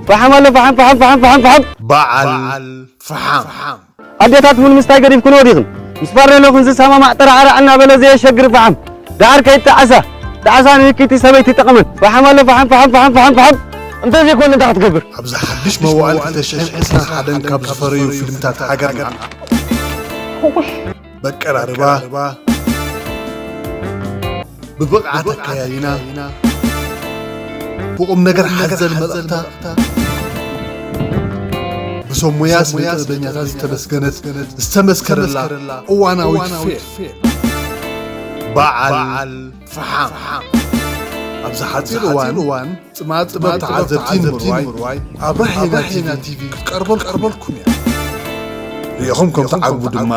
ፈሓም ኣሎ፣ ፈሓም፣ ፈሓም፣ ፈሓም፣ ፈሓም፣ ፈሓም። በዓል ፈሓም። ኣዴታት እውን ምስታይ ገዲፍክን ወዲኽን። ምስ ፋሬሎኽን ዝሰማማዕ ጥራዕራዕ እናበለ ዘየሸግር ፈሓም። ደሓር ከይጠዓሳ፣ ጣዕሳ ንህክይቲ ሰበይቲ ጠቐመን። ፈሓም ኣሎ፣ ፈሓም፣ ፈሓም፣ ፈሓም፣ ፈሓም፣ ፈሓም። እንተዘይኮነ እንታይ ክትገብር? ኣብዚ ሓድሽ መዋዕል ክልተ ሽሕን ዕስራን ሓደን ካብ ዝፈረዩ ፊልምታት ሃገርና፣ በቀራርባ፣ ብብቕዓት ኣከያይና፣ ብቑም ነገር ሓዘል መልእኽታ፣ ብሰብ ሞያ ስነ ጥበበኛታት ዝተመስገነት፣ ዝተመስከረላ እዋናዊት ፊልም በዓል ፈሓም። ኣብዚ ሓጺር እዋን ጽማጽ ጥበብ ተዓዘብቲ ንምርዋይ ኣብ ራሄና ቲቪ ክትቀርበልኩም እያ። ርኢኹም ከም ትዓግቡ ድማ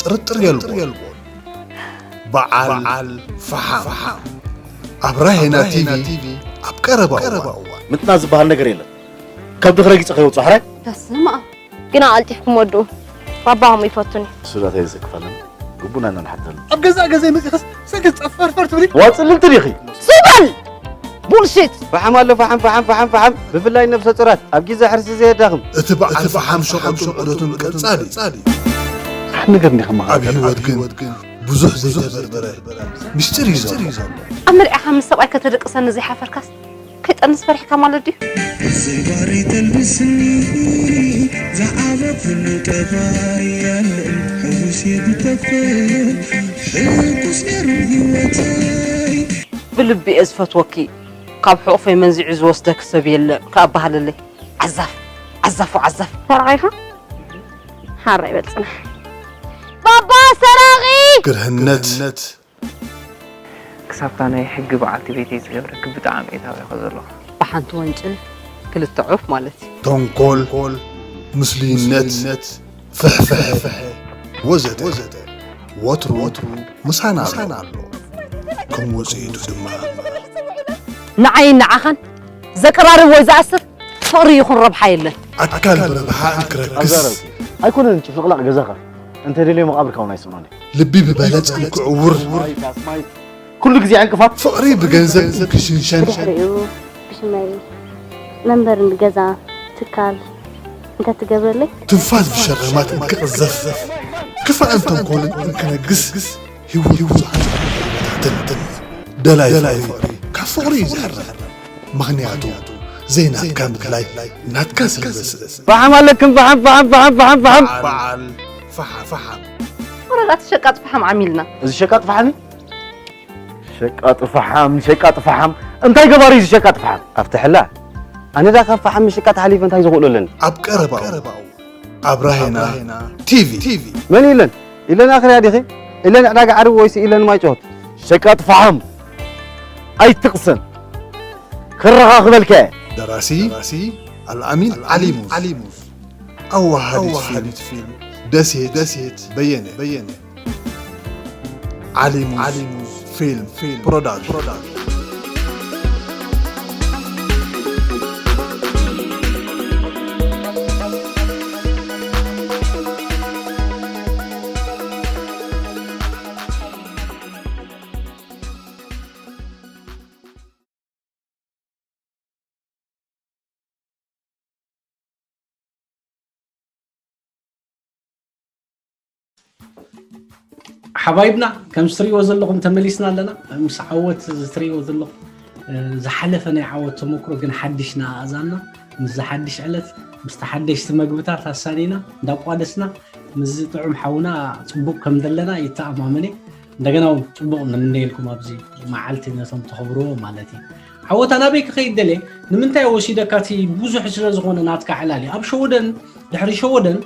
ጥርጥር የልቦን። በዓል ፈሓም ኣብ ራሄና ቲቪ ኣብ ቀረባ እዋን። ምጥና ዝበሃል ነገር የለን። ከብድኺ ረጊጸ ከይወጽኦ ሕራይ። በስመ ኣብ። ግና ቀልጢፍኩም ወድኡ። ባባኹም ይፈቱኒ። እሱ ዳታ የዘክፈለን። ግቡና ኢና ንሓተሉ። ኣብ ገዛእ ገዛይ መጺኸስ ሰገዝ ጸፈርፈር ትብሊ? ዋጽልልቲ ዲኺ? ሱበል! ቡልሺት! ፈሓም ኣሎ፣ ፈሓም፣ ፈሓም፣ ፈሓም፣ ፈሓም። ብፍላይ ነብሰ ጹራት ኣብ ግዜ ሕርሲ ዘየዳኽም። እቲ በዓል ፈሓም ሸቐል ሸቐሎትን ቀጻሊ። ሓደ ነገር እንዲኻ ኣብ መኻከል ህይወት ግን ብዙሕ ዘይተበርበረ ምስጢር እዩ ዘሎ። ኣብ መርዓኻ ምስ ሰብኣይ ከተደቅሰኒ ዘይሓፈርካስ ከይጠንስ ፈሪሕካ ማለት ድዩ? ዘይባሪ ተልብስኒ ዝዓበኹሉ ጠባይ ያለን ሕጉስ የብተፈ ሕጉስ ነሩ ህይወተይ። ብልቢ እየ ዝፈትወኪ፣ ካብ ሕቑፈይ መንዚዑ ዝወስደኪ ሰብ የለን ከኣ በሃለለይ። ዓዛፍ፣ ዓዛፍ፣ ዓዛፍ። ተራኺኻ ሓራ ይበል ጽናሕ። ባባ ሰራቒ! ግርህነት። ክሳብታ ናይ ሕጊ በዓልቲ ቤተይ ዝገብረኪ ብጣዕሚ እየ ታቢኸ ዘለኹ። ብሓንቲ ወንጭል ክልተ ዑፍ ማለት እዩ። ተንኮል፣ ምስሉይነት፣ ፍሕፍሐ፣ ወዘተ፣ ወዘተ። ወትሩ፣ ወትሩ ምሳና ኣሎ። ከም ውጽኢቱ ድማ። ንዓይን ንዓኻን ዘቀራርብ ወይ ዝኣስር ፍቕሪ ይኹን ረብሓ የለን። ኣካል ብረብሓ እንክረክስ። ኣይኮነን ጭፍልቕላቕ ገዛኻ። እንተ ደልዮ መቓብርካ እውን ኣይስእኖን እዩ። ልቢ ብበለጽ እንክዕውር። ኩሉ ግዜ ዕንቅፋት። ፍቕሪ ብገንዘብ እንክሽንሸን። ብድሕሪኡ ብሽመይ መንበርን ገዛ ትካል እንተትገብረለይ። ትንፋስ ብሸረማት እንክቕዘፍ። ክፋእን ተንኮልን እንክነግስ። ህይወት ብዙሓት ተበታትን። ደላይ ፍቕሪ ካብ ፍቕሪ እዩ ዝሕረም። ምኽንያቱ ዘይናትካ ምድላይ ናትካ ስለ ዘስእን። ፈሓም ኣለክን፣ ፈሓም፣ ፈሓም፣ ፈሓም፣ ፈሓም፣ ፈሓም። በዓል ፈሓም፣ ፈሓም። ወረዳ እቲ ሸቃጥ ፈሓም ዓሚልና። እዚ ሸቃጥ ፈሓም እዩ? ሸቃጥ ፈሓም፣ ሸቃጥ ፈሓም። እንታይ ገባሪ እዩ እዚ ሸቃጥ ፈሓም? ኣብቲ ሕላ፣ ኣነ ዳ ካብ ፈሓም ምሽቃጥ ሓሊፈ እንታይ ዘኽእሎ ኣለኒ? ኣብ ቀረባኡ፣ ኣብ ራሄና ቲቪ። መን ኢለን? ኢለን ኣኽርያ ዲኺ? ኢለን ዕዳጋ ዓርቢ ወይስ ኢለን ማይጨወት? ሸቃጥ ፈሓም። ኣይትቕሰን። ክረኻኽበልካ እየ። ደራሲ፣ ደራሲ ኣልኣሚን ዓሊሙዝ። ኣዋሃዲት ፊልም፣ ደሴት፣ ደሴት በየነ፣ በየነ። ዓሊሙዝ ፊልም፣ ፊልም ፕሮዳክሽን። ሓባይብና፣ ከም እትርእይዎ ዘለኹም ተመሊስና ኣለና። ምስ ዓወት እትርእይዎ ዘለኹም፣ እ፣ ዝሓለፈ ናይ ዓወት ተመክሮ ግን ሓድሽ ንኣእዛንና። ምስዚ ሓድሽ ዕለት፣ ምስቲ ሓደሽቲ መግብታት ኣሳኒና እንዳቋደስና፣ ምስዚ ጥዑም ሓውና ጽቡቕ ከም ዘለና ይተኣማመን እየ። እንደገና እውን ጽቡቕ ንምነየልኩም ኣብዚ መዓልቲ ነቶም ተኸብርዎ ማለት እዩ። ዓወት፣ ኣናበይ ክኸይድ ደልየ? ንምንታይ ወሲደካ? እቲ ብዙሕ ስለ ዝኾነ ናትካ ዕላል እዩ። ኣብ ሸወደን፣ ድሕሪ ሸወደን፣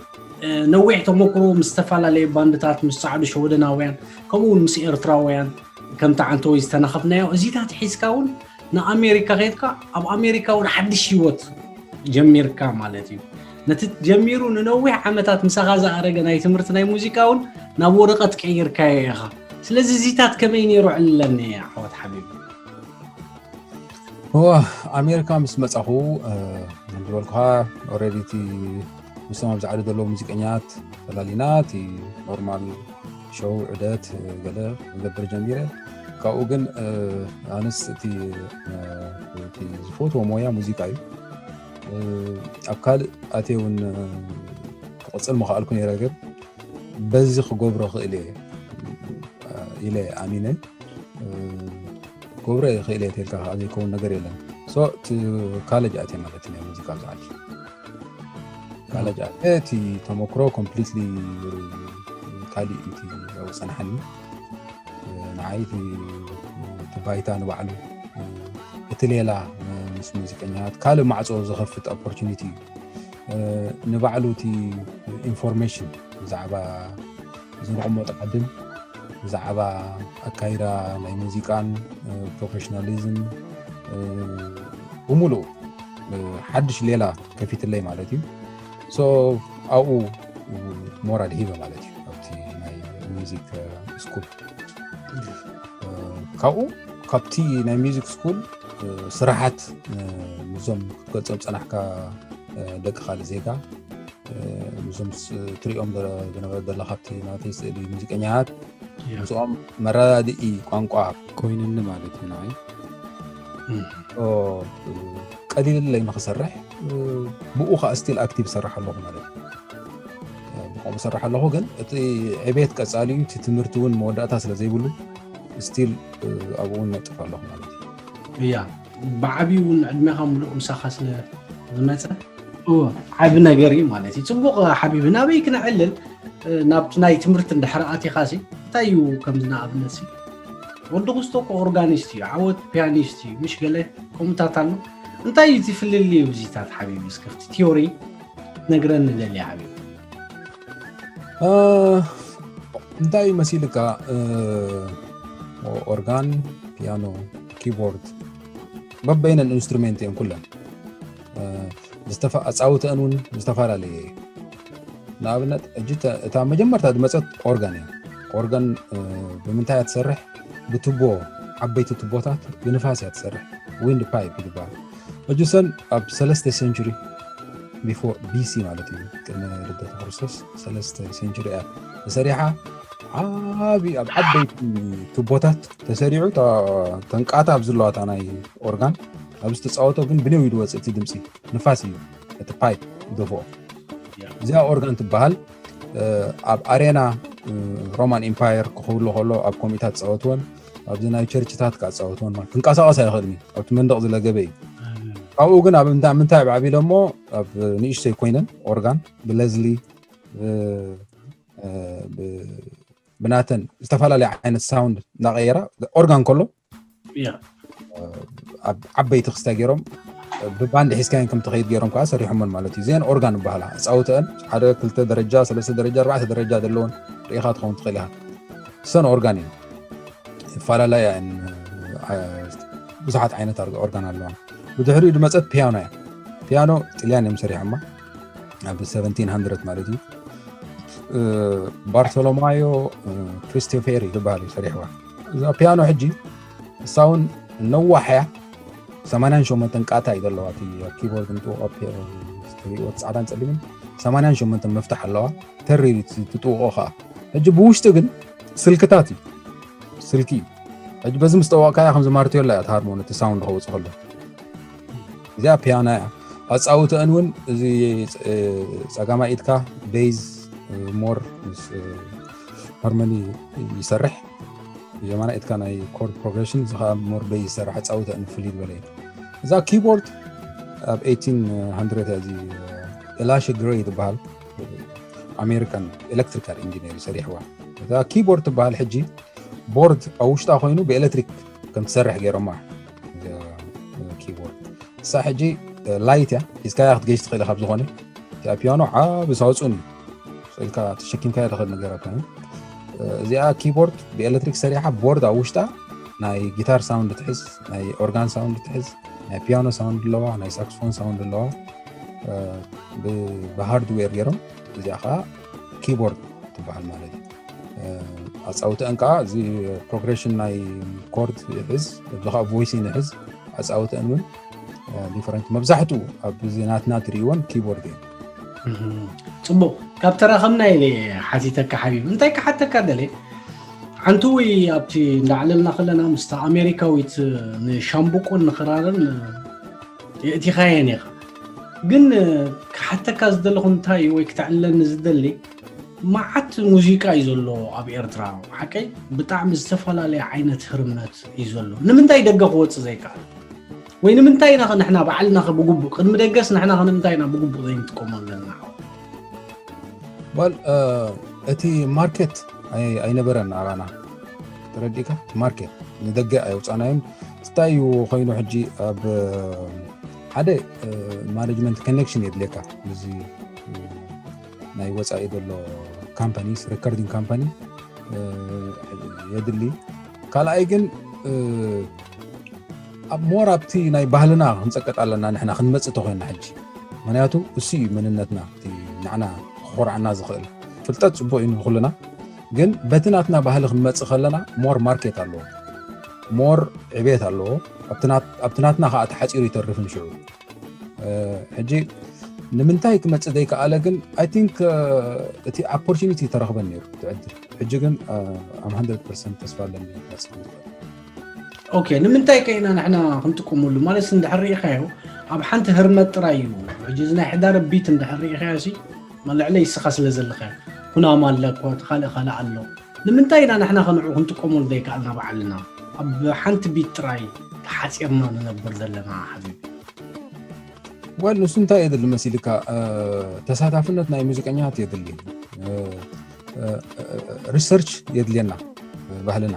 እ፣ ነዊሕ ተመክሮ ምስ ዝተፈላለዩ ባንድታት፣ ምስ ጻዕዱ ሸወደናውያን፣ ከምኡ እውን ምስ ኤርትራውያን፣ ከምቲ ዓንተወይ ዝተናኸፍናዮ፣ እዚታት ሒዝካ እውን ንኣሜሪካ ኸይድካ፣ ኣብ ኣሜሪካ እውን ሓድሽ ህይወት ጀሚርካ ማለት እዩ። ነቲ ጀሚሩ ንነዊሕ ዓመታት ምሳኻ ዝኣረገ ናይ ትምህርቲ ናይ ሙዚቃ እውን ናብ ወረቐት ቀይርካዮ ኢኻ። ስለዚ እዚታት ከመይ ነይሩ? ዕልለኒ ዓወት ሓቢቢ። እወ፣ ኣሜሪካ ምስ መጻኹ፣ እ፣ ከምቲ ዝበልኩኻ፣ ኦልሬዲ እቲ ምስቶም ኣብ ጻዕዱ ዘለዉ ሙዚቀኛት ፈላሊና፣ እቲ ኖርማል ሾው፣ ዑደት፣ እ፣ ገለ ክገብር ጀሚረ። ካብኡ ግን፣ እ፣ ኣነስ እቲ፣ እ፣ እቲ ዝፈትዎ ሞያ ሙዚቃ እዩ። ኣብ ካልእ ኣትየ እውን ክቕፅል ምኽኣልኩ ነይረ። ግን በዚ ክገብሮ ክእል እየ ኢለ ኣሚነ ክገብሮ እየ። ክእል እየ ተልካ ከዓ ዘይከውን ነገር የለን። እቲ ካለጅ ኣትየ ማለት እዩ ናይ ሙዚቃ ዝዓል ካለጅ ኣትየ። እቲ ተመክሮ ኮምፕሊትሊ ካሊእ እቲ ኣብኡ ፀናሓኒ። ንዓይ እቲ ባይታ ንባዕሉ እቲ ሌላ ምስ ሙዚቀኛታት ካልእ ማዕፆ ዝኸፍት ኦፖርቹኒቲ እዩ። ንባዕሉ እቲ ኢንፎርሜሽን ብዛዕባ ዝንቕመጦ ዓድን ብዛዕባ ኣካይዳ ናይ ሙዚቃን ፕሮፌሽናሊዝም ብምሉኡ ሓድሽ ሌላ ከፊትለይ ማለት እዩ። ኣብኡ ሞራል ሂበ ማለት እዩ ኣብቲ ናይ ሚዚክ ስኩል። ካብኡ ካብቲ ናይ ሚዚክ ስኩል ስራሓት ምስዞም ክትገልፆም ፀናሕካ ደቂ ካልእ ዜጋ ምስዞም ትሪኦም ዘለካ ኣብቲ ናተይ ስእሊ ሙዚቀኛታት ምስኦም መረዳድኢ ቋንቋ ኮይንኒ ማለት እዩ ንዓይ። ቀሊልለይ ንክሰርሕ ብኡ ከዓ ስቲል ኣክቲቭ ይሰርሕ ኣለኹ ማለት እዩ። ብኡ ይሰርሕ ኣለኹ፣ ግን እቲ ዕቤት ቀፃሊ እዩ። እቲ ትምህርቲ እውን መወዳእታ ስለ ዘይብሉ ስቲል ኣብኡ እውን ነጥፍ ኣለኹ ማለት እዩ። እያ ብዓብዩ እውን ዕድሜኻ ምሉእ ምሳኻ ስለ ዝመፀ ዓቢ ነገር እዩ ማለት እዩ። ፅቡቕ ሓቢቢ ናበይ ክነዕልል ናብቲ ናይ ትምህርቲ እንድሕር ኣቲኻ ሲ እንታይ እዩ ከምዚ ንኣብነት ሲ ወዲ ክስቶ እኮ ኦርጋኒስት እዩ፣ ዓወት ፒያኒስት እዩ፣ ምሽ ገለ ከምኡታት ኣሎ። እንታይ እዩ እቲ ፍልልይ እዚታት ሓቢቢ? እስከ ኣብቲ ቲዮሪ ነግረኒ ደልየ ሓቢቢ። እንታይ እዩ መሲልካ? ኦርጋን፣ ፒያኖ፣ ኪቦርድ በበይነን ኢንስትሩሜንት እየን ኩለን። ኣፃውተአን እውን ዝተፈላለየ እዩ። ንኣብነት ሕጂ እታ መጀመርታ ዝመፀት ኦርጋን እያ። ኦርጋን ብምንታይ እያ ትሰርሕ? ብቱቦ፣ ዓበይቲ ቱቦታት ብንፋስ እያ ትሰርሕ። ዊንድ ፓይፕ ይበሃል። ሕጂ ሰን ኣብ ሰለስተ ሴንቹሪ ቢፎር ቢሲ ማለት እዩ፣ ቅድሚ ልደተ ክርስቶስ ሰለስተ ሴንቹሪ እያ ተሰሪሓ። ዓቢ ኣብ ዓበይቲ ቱቦታት ተሰሪዑ ተንቃታ ኣብ ዝለዋታ ናይ ኦርጋን ኣብዚ ትፃወቶ ግን ብኔው ይድወፅ እቲ ድምፂ ንፋስ እዩ እቲ ፓይፕ ይደፍኦ። እዚኣ ኦርጋን ትበሃል። ኣብ ኣሬና ሮማን ኢምፓየር ክኸውሎ ከሎ ኣብ ኮሚታት ፃወትወን ኣብዚ ናይ ቸርችታት ካፃወትወን ማለት ትንቀሳቐስ ኣይኽእልን እዩ። ኣብቲ መንደቕ ዝለገበ እዩ። ካብኡ ግን ኣብ እንዳ ምንታይ ኣብ ዓቢለ እሞ ኣብ ንእሽተይ ኮይነን ኦርጋን ብለዝሊ ብናተን ዝተፈላለየ ዓይነት ሳውንድ እናቀየራ ኦርጋን ከሎ ኣብ ዓበይቲ ክስታይ ገይሮም ብባንድ ሒዝካዮን ከም ትኸይድ ገይሮም ከዓ ሰሪሖመን ማለት እዩ። እዚአን ኦርጋን ይበሃላ። ኣፃውተአን ሓደ ክልተ ደረጃ ሰለስተ ደረጃ ኣርባዕተ ደረጃ ዘለዎን ርኢኻ ትኸውን ትኽእል ኢኻ። እሰን ኦርጋን እዩ። ይፈላለያ እየን። ብዙሓት ዓይነት ኦርጋን ኣለዋ። ብድሕሪኡ ዝመፀት ፒያኖ እያ። ፒያኖ ጥልያን እዮም ሰሪሖማ ኣብ ሰቨንቲን ሃንድረድ ማለት እዩ። ባርቶሎማዮ ክሪስቶፌሪ ዝበሃል እዩ ሰሪሕዋ። እዛ ፒያኖ ሕጂ እሳ እውን ነዋሕ እያ። ሰማንያን ሸሞንተን ቃታ እዩ ዘለዋ። እቲ ኣብ ኪቦርድ ንጥውቆ ትሪእዎ ፃዕዳን ፀሊምን ሰማንያን ሸሞንተን መፍትሕ ኣለዋ። ተሪር ትጥውቆ ከዓ ሕጂ ብውሽጢ ግን ስልክታት እዩ ስልኪ እዩ። ሕጂ በዚ ምስ ጠወቕካያ ከምዚ ማርትዮ ኣላ እያ ሃርሞን እቲ ሳውንድ ከውፅእ ከሎ እዚኣ ፒያና እያ። ኣፃውተአን እውን እዚ ፀጋማይ ኢድካ ቤዝ ሞር ምስ ሃርመኒ ይሰርሕ። የማና ኢድካ ናይ ኮርድ ፕሮግሬሽን እዚ ከዓ ሞር ቤዝ ይሰርሕ። ኣፃውተአን ፍልይ ዝበለ እዩ። እዛ ኪቦርድ ኣብ ኤይቲን ሃንድረድ እዚ ኤላሽ ግሬ ዝበሃል ኣሜሪካን ኤሌክትሪካል ኢንጂነር ሰሪሕዋ። እዛ ኪቦርድ ትበሃል ሕጂ ቦርድ ኣብ ውሽጣ ኮይኑ ብኤሌክትሪክ ከም ትሰርሕ ገይሮማ። ኪቦርድ እሳ ሕጂ ላይት እያ ሒዝካያ ክትገይሽ ትኽእል ካብ ዝኾነ እቲኣ ፒያኖ ዓብ ሳውፁን ኢልካ ተሸኪምካያ ትኽእል ነገር ኣይኮነን። እዚኣ ኪቦርድ ብኤሌክትሪክ ሰሪሓ ቦርድ ኣብ ውሽጣ ናይ ጊታር ሳውንድ ትሕዝ፣ ናይ ኦርጋን ሳውንድ ትሕዝ፣ ናይ ፒያኖ ሳውንድ ኣለዋ፣ ናይ ሳክስፎን ሳውንድ ኣለዋ። ብሃርድዌር ገይሮም እዚኣ ከዓ ኪቦርድ ትበሃል ማለት እዩ። ኣፃውተአን ከዓ እዚ ፕሮግሬሽን ናይ ኮርድ ይሕዝ፣ እዚ ከዓ ቮይሲን ይሕዝ። ኣፃውተአን እውን ዲፈረንት መብዛሕትኡ ኣብዚ ናትና ትሪእወን ኪቦርድ እዮም። ፅቡቅ ካብ ተራኸብና ኢለ ሓቲተካ ሓቢብ እንታይ ክሓተካ ደለ ሓንቲ ወይ ኣብቲ እንዳዕለልና ከለና ምስታ ኣሜሪካዊት ንሻምቡቆን ንክራርን የእቲኻየን ኢኻ ግን ክሓተካ ዝደለኹ እንታይ ወይ ክተዕልለኒ ዝደሊ፣ መዓት ሙዚቃ እዩ ዘሎ ኣብ ኤርትራ። ሓቀይ ብጣዕሚ ዝተፈላለየ ዓይነት ህርመት እዩ ዘሎ። ንምንታይ ደገ ክወፅእ ዘይከኣል? ወይ ንምንታይ ኢና ንሕና ባዕልና ብግቡእ፣ ቅድሚ ደገስ ንሕና ንምንታይ ኢና ብግቡእ ዘይንጥቀመሉ ዘለና? ወል እቲ ማርኬት ኣይነበረን ኣባና። ተረዲእካ? እቲ ማርኬት ንደገ ኣየውፃናዮን። እንታይ እዩ ኮይኑ ሕጂ ኣብ ሓደ ማኔጅመንት ኮኔክሽን የድልየካ፣ እዚ ናይ ወፃኢ ዘሎ ካምፓኒስ፣ ሪከርዲንግ ካምፓኒ የድሊ። ካልኣይ ግን ኣብ ሞር ኣብቲ ናይ ባህልና ክንፀቀጥ ኣለና ንሕና ክንመፅእ ተኮይና ሕጂ። ምክንያቱ እሱ እዩ መንነትና፣ እቲ ንዓና ክኮርዓና ዝኽእል። ፍልጠት ፅቡቅ እዩ ንኩልና፣ ግን በቲ ናትና ባህሊ ክንመፅእ ከለና ሞር ማርኬት ኣለዎ፣ ሞር ዕቤት ኣለዎ። ኣብቲ ናትና ከዓ ተሓፂሩ ይተርፍን ሽዑ ሕጂ ንምንታይ ክመፅእ ዘይከኣለ ግን ኣይ ቲንክ እቲ ኦፖርቹኒቲ ተረኽበን ነይሩ ትዕድል። ሕጂ ግን ኣም ሃንድረድ ፐርሰንት ተስፋ ኣለኒ። ኦኬ፣ ንምንታይ ከ ኢና ንሕና ክንጥቀመሉ ማለት እንድሕር ርኢኻዮ ኣብ ሓንቲ ህርመት ጥራይ እዩ። ሕጂ እዚ ናይ ሕዳር ቢት እንድሕር ርኢኻዮ ሲ ልዕለ ይስኻ ስለ ዘለኻዮ ኩናማ ኣለኮ እቲ ካልእ ካልእ ኣሎ። ንምንታይ ኢና ንሕና ከንዑ ክንጥቀመሉ ዘይከኣልና ባዕልና ኣብ ሓንቲ ቢት ጥራይ ተሓፂርና ንነብር ዘለና ሓቢቢ? ወል ንሱ እንታይ የድሊ መሲልካ? ተሳታፍነት ናይ ሙዚቀኛታት የድሊ። ሪሰርች የድልየና፣ ባህልና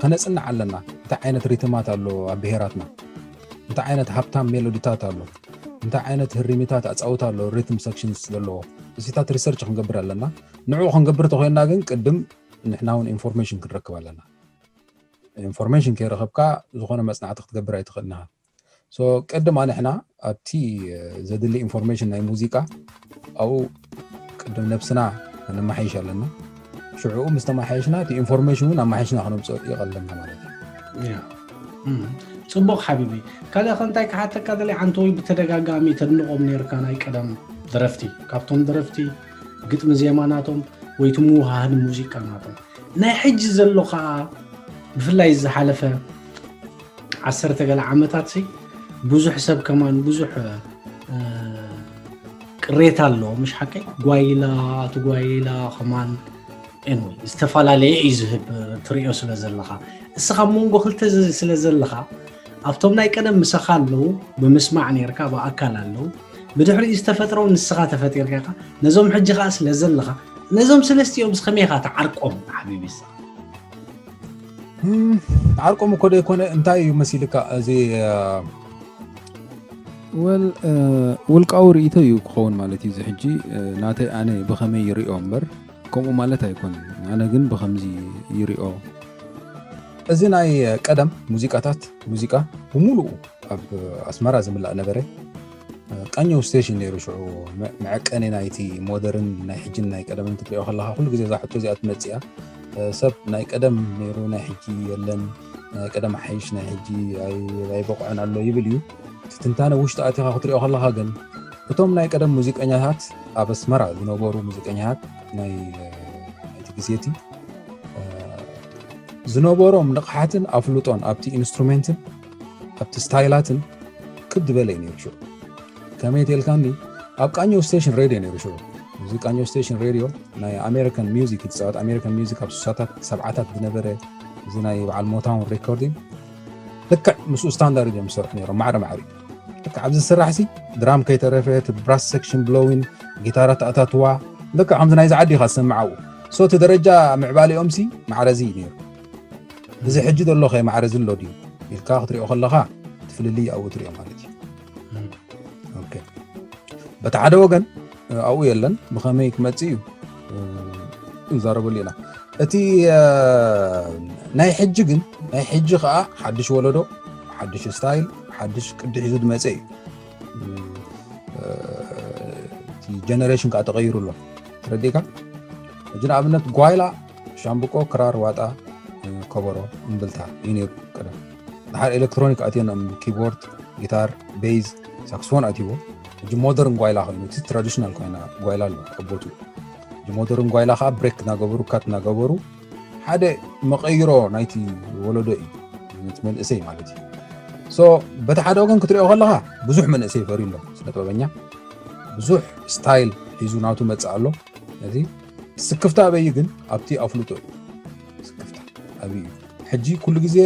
ከነፅንዕ ኣለና። እንታይ ዓይነት ሪትማት ኣሎ ኣብ ብሄራትና፣ እንታይ ዓይነት ሃብታም ሜሎዲታት ኣሎ፣ እንታይ ዓይነት ህሪሚታት ኣፃውታ ኣሎ፣ ሪትም ሰክሽንስ ዘለዎ እዚታት ሪሰርች ክንገብር ኣለና። ንዕኡ ክንገብር ተኮይና ግን ቅድም ንሕና እውን ኢንፎርሜሽን ክንረክብ ኣለና። ኢንፎርሜሽን ከይረኸብካ ዝኾነ መፅናዕቲ ክትገብር ኣይትኽእልን ኢኻ። ቅድም ኣንሕና ኣብቲ ዘድሊ ኢንፎርሜሽን ናይ ሙዚቃ ኣብኡ ቅድም ነብስና ከነመሓይሽ ኣለና። ሽዕኡ ምስ ተመሓየሽና እቲ ኢንፎርሜሽን እውን ኣመሓይሽና ከነምፅኦ ይቐለና ማለት እዩ። ጽቡቕ ሓቢቢ። ካልእ ከ እንታይ ክሓተካ ደልየ፣ ዓንተወይ ብተደጋጋሚ ተድንቖም ነይርካ ናይ ቀደም ደረፍቲ፣ ካብቶም ደረፍቲ ግጥሚ ዜማ ናቶም ወይ እቲ ምውሃሃድ ሙዚቃ ናቶም። ናይ ሕጂ ዘሎ ከኣ ብፍላይ ዝሓለፈ ዓሰርተ ገለ ዓመታት ሲ ብዙሕ ሰብ ከማን ብዙሕ ቅሬታ ኣለዎ፣ ምሽ ሓቀይ? ጓይላ፣ እቲ ጓይላ ከማን anyway ዝተፈላለየ እዩ ዝህብ ትሪኦ ስለ ዘለኻ። እስኻ ኣብ መንጎ ክልተ ስለ ዘለኻ ኣብቶም ናይ ቀደም ምሳኻ ኣለዉ ብምስማዕ ነርካ ብኣካል ኣለዉ ብድሕሪኡ ዝተፈጥረው ንስኻ ተፈጢርካ ኢኻ ነዞም ሕጂ ኸዓ ስለ ዘለኻ ነዞም ሰለስቲኦም ምስ ከመይ ኢኻ ትዓርቆም ሓቢቢ ንስኻ? ዓርቆም እኮ ዘይኮነ እንታይ እዩ መሲልካ እዚ ወል ውልቃዊ ርእይቶ እዩ ክኸውን ማለት እዩ እዚ ሕጂ ናተይ ኣነ ብኸመይ ይሪኦ እምበር ከምኡ ማለት ኣይኮነን ኣነ ግን ብኸምዚ ይሪኦ እዚ ናይ ቀደም ሙዚቃታት ሙዚቃ ብምሉኡ ኣብ ኣስመራ ዝምላእ ነበረ ቃኘው ስቴሽን ነይሩ ሽዑ መዐቀኒ ናይቲ ሞደርን ናይ ሕጅን ናይ ቀደምን ክትሪኦ ከለካ ኩሉ ግዜ እዛ ሕቶ እዚኣ ትመፅእ እያ ሰብ ናይ ቀደም ነይሩ ናይ ሕጂ የለን ናይ ቀደም ሓይሽ ናይ ሕጂ ኣይበቕዖን ኣሎ ይብል እዩ ትንታነ ውሽጢ ኣቲኻ ክትሪኦ ከለካ ግን እቶም ናይ ቀደም ሙዚቀኛታት ኣብ ኣስመራ ዝነበሩ ሙዚቀኛታት ናይ እቲ ግዜ እቲ ዝነበሮም ንቕሓትን ኣፍልጦን ኣብቲ ኢንስትሩሜንትን ኣብቲ ስታይላትን ክብ ዝበለ እዩ ነይሩ ሽዑ ከመይ ተልካኒ ኣብ ቃኘው ስቴሽን ሬድዮ ነይሩ ሽዑ እዚ ቃኘው ስቴሽን ሬድዮ ናይ ኣሜሪካን ሚውዚክ ዝፃወት ኣሜሪካን ሚውዚክ ኣብ ስሳታት ሰብዓታት ዝነበረ እዚ ናይ በዓል ሞታውን ሬኮርዲንግ ልክዕ ምስኡ ስታንዳርድ እዮም ዝሰርሑ ነይሮም ማዕረ ማዕሪ ልክዕ ኣብዚ ዝስራሕ ሲ ድራም ከይተረፈ እቲ ብራስ ሴክሽን ብሎዊን ጊታራ ተኣታትዋ ልክዕ ከምዚ ናይዚ ዓዲ ኢኻ ዝሰምዓው ሶ እቲ ደረጃ ምዕባሊኦም ሲ ማዕረዚ እዩ ነይሩ እዚ ሕጂ ዘሎ ከ ማዕረዚ ኣሎ ድዩ ኢልካ ክትሪኦ ከለኻ እቲ ፍልልይ ኣብኡ ትሪኦ ማለት እዩ በቲ ሓደ ወገን ኣብኡ የለን ብኸመይ ክመፅእ እዩ ንዛረበሉ ኢና እቲ ናይ ሕጂ ግን ናይ ሕጂ ከዓ ሓድሽ ወለዶ ሓድሽ ስታይል ሓድሽ ቅዲ ሒዙ ዝመፀ እዩ እቲ ጀነሬሽን ከዓ ተቀይሩ ኣሎ ተረዲእካ ሕጂ ንኣብነት ጓይላ ሻምብቆ ክራር ዋጣ ከበሮ እምብልታ እዩ ነይሩ ቀደም ድሓር ኤሌክትሮኒክ ኣትዮም ኪቦርድ ጊታር ቤዝ ሳክስፎን ኣትይዎ ሕጂ ሞደርን ጓይላ ኮይኑ እቲ ትራዲሽናል ኮይና ጓይላ ኣሎ ኣቦቱ ሕጂ ሞደርን ጓይላ ከዓ ብሬክ እናገበሩ ካት እናገበሩ ሓደ መቀይሮ ናይቲ ወለዶ እዩ ነቲ መንእሰይ ማለት እዩ So በቲ ሓደ ወገን ክትሪኦ ከለኻ ብዙሕ መንእሰይ ፈርዩ ኣሎ። ስነ ጥበበኛ ብዙሕ ስታይል ሒዙ ናቱ መጽእ ኣሎ። ነዚ ስክፍታ ኣበይ ግን ኣብቲ ኣፍልጦ እዩ። ስክፍታ ኣበይ እዩ። ሕጂ ኩሉ ግዜ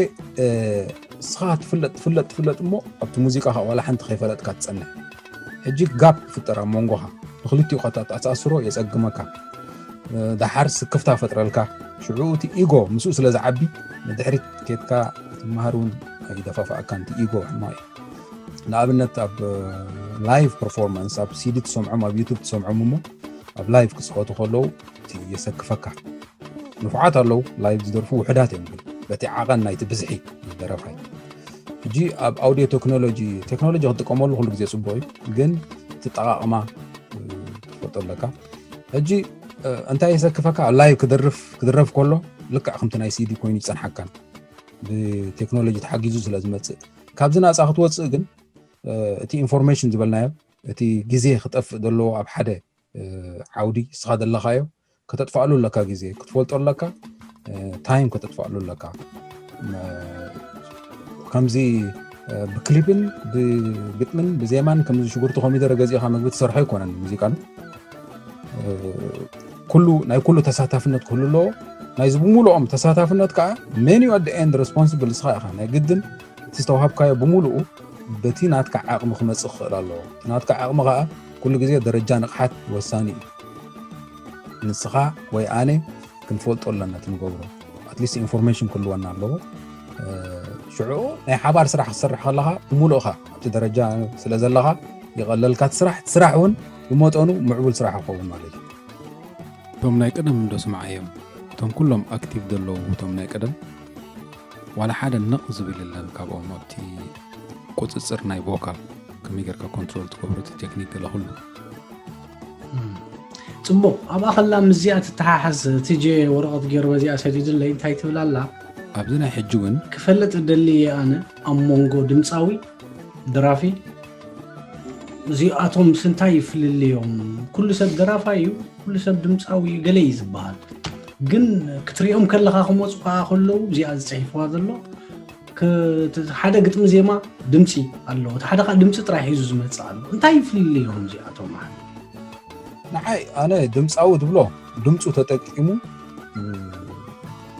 እስኻ ትፍለጥ ትፍለጥ ትፍለጥ እሞ ኣብቲ ሙዚቃ ኸ ዋላ ሓንቲ ከይፈለጥካ ትጸንሕ። ሕጂ ጋፕ ይፍጠር ኣብ መንጎኻ፣ ንክልቲኡ ከተኣሳስሮ የጸግመካ። ደሓር ስክፍታ ፈጥረልካ። ሽዑ እቲ ኢጎ ምስኡ ስለ ዝዓቢ ንድሕሪት ኬድካ ትመሃር እውን ኣይደፋፍኣካን። እቲ ኢጎ ሕማቕ እዩ። ንኣብነት ኣብ ላይቭ ፐርፎርማንስ ኣብ ሲዲ ትሰምዖም ኣብ ዩቱብ ትሰምዖም እሞ ኣብ ላይቭ ክፅወቱ ከለዉ እቲ የሰክፈካ። ንፉዓት ኣለዉ ላይቭ ዝደርፉ ውሕዳት እዮም ግን በቲ ዓቐን ናይቲ ብዝሒ ደረፋይ። ሕጂ ኣብ ኣውዲዮ ቴክኖሎጂ ቴክኖሎጂ ክትጥቀመሉ ኩሉ ግዜ ፅቡቅ እዩ ግን እቲ ጠቃቅማ ትፈልጦ ኣለካ። ሕጂ እንታይ የሰክፈካ ኣብ ላይቭ ክደርፍ ክድረፍ ከሎ ልክዕ ከምቲ ናይ ሲዲ ኮይኑ ይፀንሓካን ብቴክኖሎጂ ተሓጊዙ ስለ ዝመፅእ ካብዚ ናፃ ክትወፅእ ግን እቲ ኢንፎርሜሽን ዝበልናዮ እቲ ግዜ ክጠፍእ ዘለዎ ኣብ ሓደ ዓውዲ እስኻ ዘለኻዮ ከተጥፋእሉ ኣለካ ግዜ ክትፈልጦ ኣለካ ታይም ከተጥፋእሉ ኣለካ። ከምዚ ብክሊፕን ብግጥምን ብዜማን ከምዚ ሽጉርቲ ኮሚደረ ገዚእኻ ምግቢ ትሰርሖ ኣይኮነን ሙዚቃ ኩሉ ናይ ኩሉ ተሳታፍነት ክህሉ ኣለዎ። ናይዚ ብምሉኦም ተሳታፍነት ከዓ ሜን ዩ ኣት ኤንድ ሬስፖንስብል እስኻ ኢኻ ናይ ግድን እቲ ዝተዋሃብካዮ ብምሉኡ በቲ ናትካ ዓቕሚ ክመፅእ ክኽእል ኣለዎ። እቲ ናትካ ዓቕሚ ከዓ ኩሉ ግዜ ደረጃ ንቕሓት ወሳኒ እዩ። ንስኻ ወይ ኣነ ክንፈልጦ ኣለና እቲ ንገብሮ ኣትሊስት ኢንፎርሜሽን ክህልወና ኣለዎ። ሽዑ ናይ ሓባር ስራሕ ክትሰርሕ ከለኻ ብምሉእኻ ኣብቲ ደረጃ ስለ ዘለኻ ይቐለልካ እቲ ስራሕ እቲ ስራሕ እውን ብመጠኑ ምዕቡል ስራሕ ይኸውን ማለት እዩ። እቶም ናይ ቀደም እንዶ ስምዓዮም እቶም ኩሎም ኣክቲቭ ዘለዉ እቶም ናይ ቀደም ዋላ ሓደ ነቕ ዝብል የለን ካብኦም ኣብቲ ቁፅፅር ናይ ቮካል ከመይ ጌርካ ኮንትሮል ትገብሮ እቲ ቴክኒክ ገለ ኩሉ ፅቡቅ ኣብኣ ከላ ምስዚኣ ትተሓሓዝ ትጀ ወረቐት ገይሩ በዚኣ ሰዲድለይ እንታይ ትብል ኣላ ኣብዚ ናይ ሕጂ እውን ክፈልጥ እደሊ እየ ኣነ ኣብ መንጎ ድምፃዊ ደራፊ እዚኣቶም ስንታይ ይፍልልዮም ኩሉ ሰብ ደራፋይ እዩ ኩሉ ሰብ ድምፃዊ እዩ ገለ እዩ ዝበሃል ግን ክትሪኦም ከለካ ክመፁ ከዓ ከለዉ እዚኣ ዝፅሒፍዋ ዘሎ ሓደ ግጥሚ ዜማ ድምፂ ኣለዎ እቲ ሓደ ከዓ ድምፂ ጥራይ ሒዙ ዝመፅእ ኣሎ እንታይ ይፍልልዮም እዚኣቶም ሓደ ንዓይ ኣነ ድምፃዊ ትብሎ ድምፁ ተጠቂሙ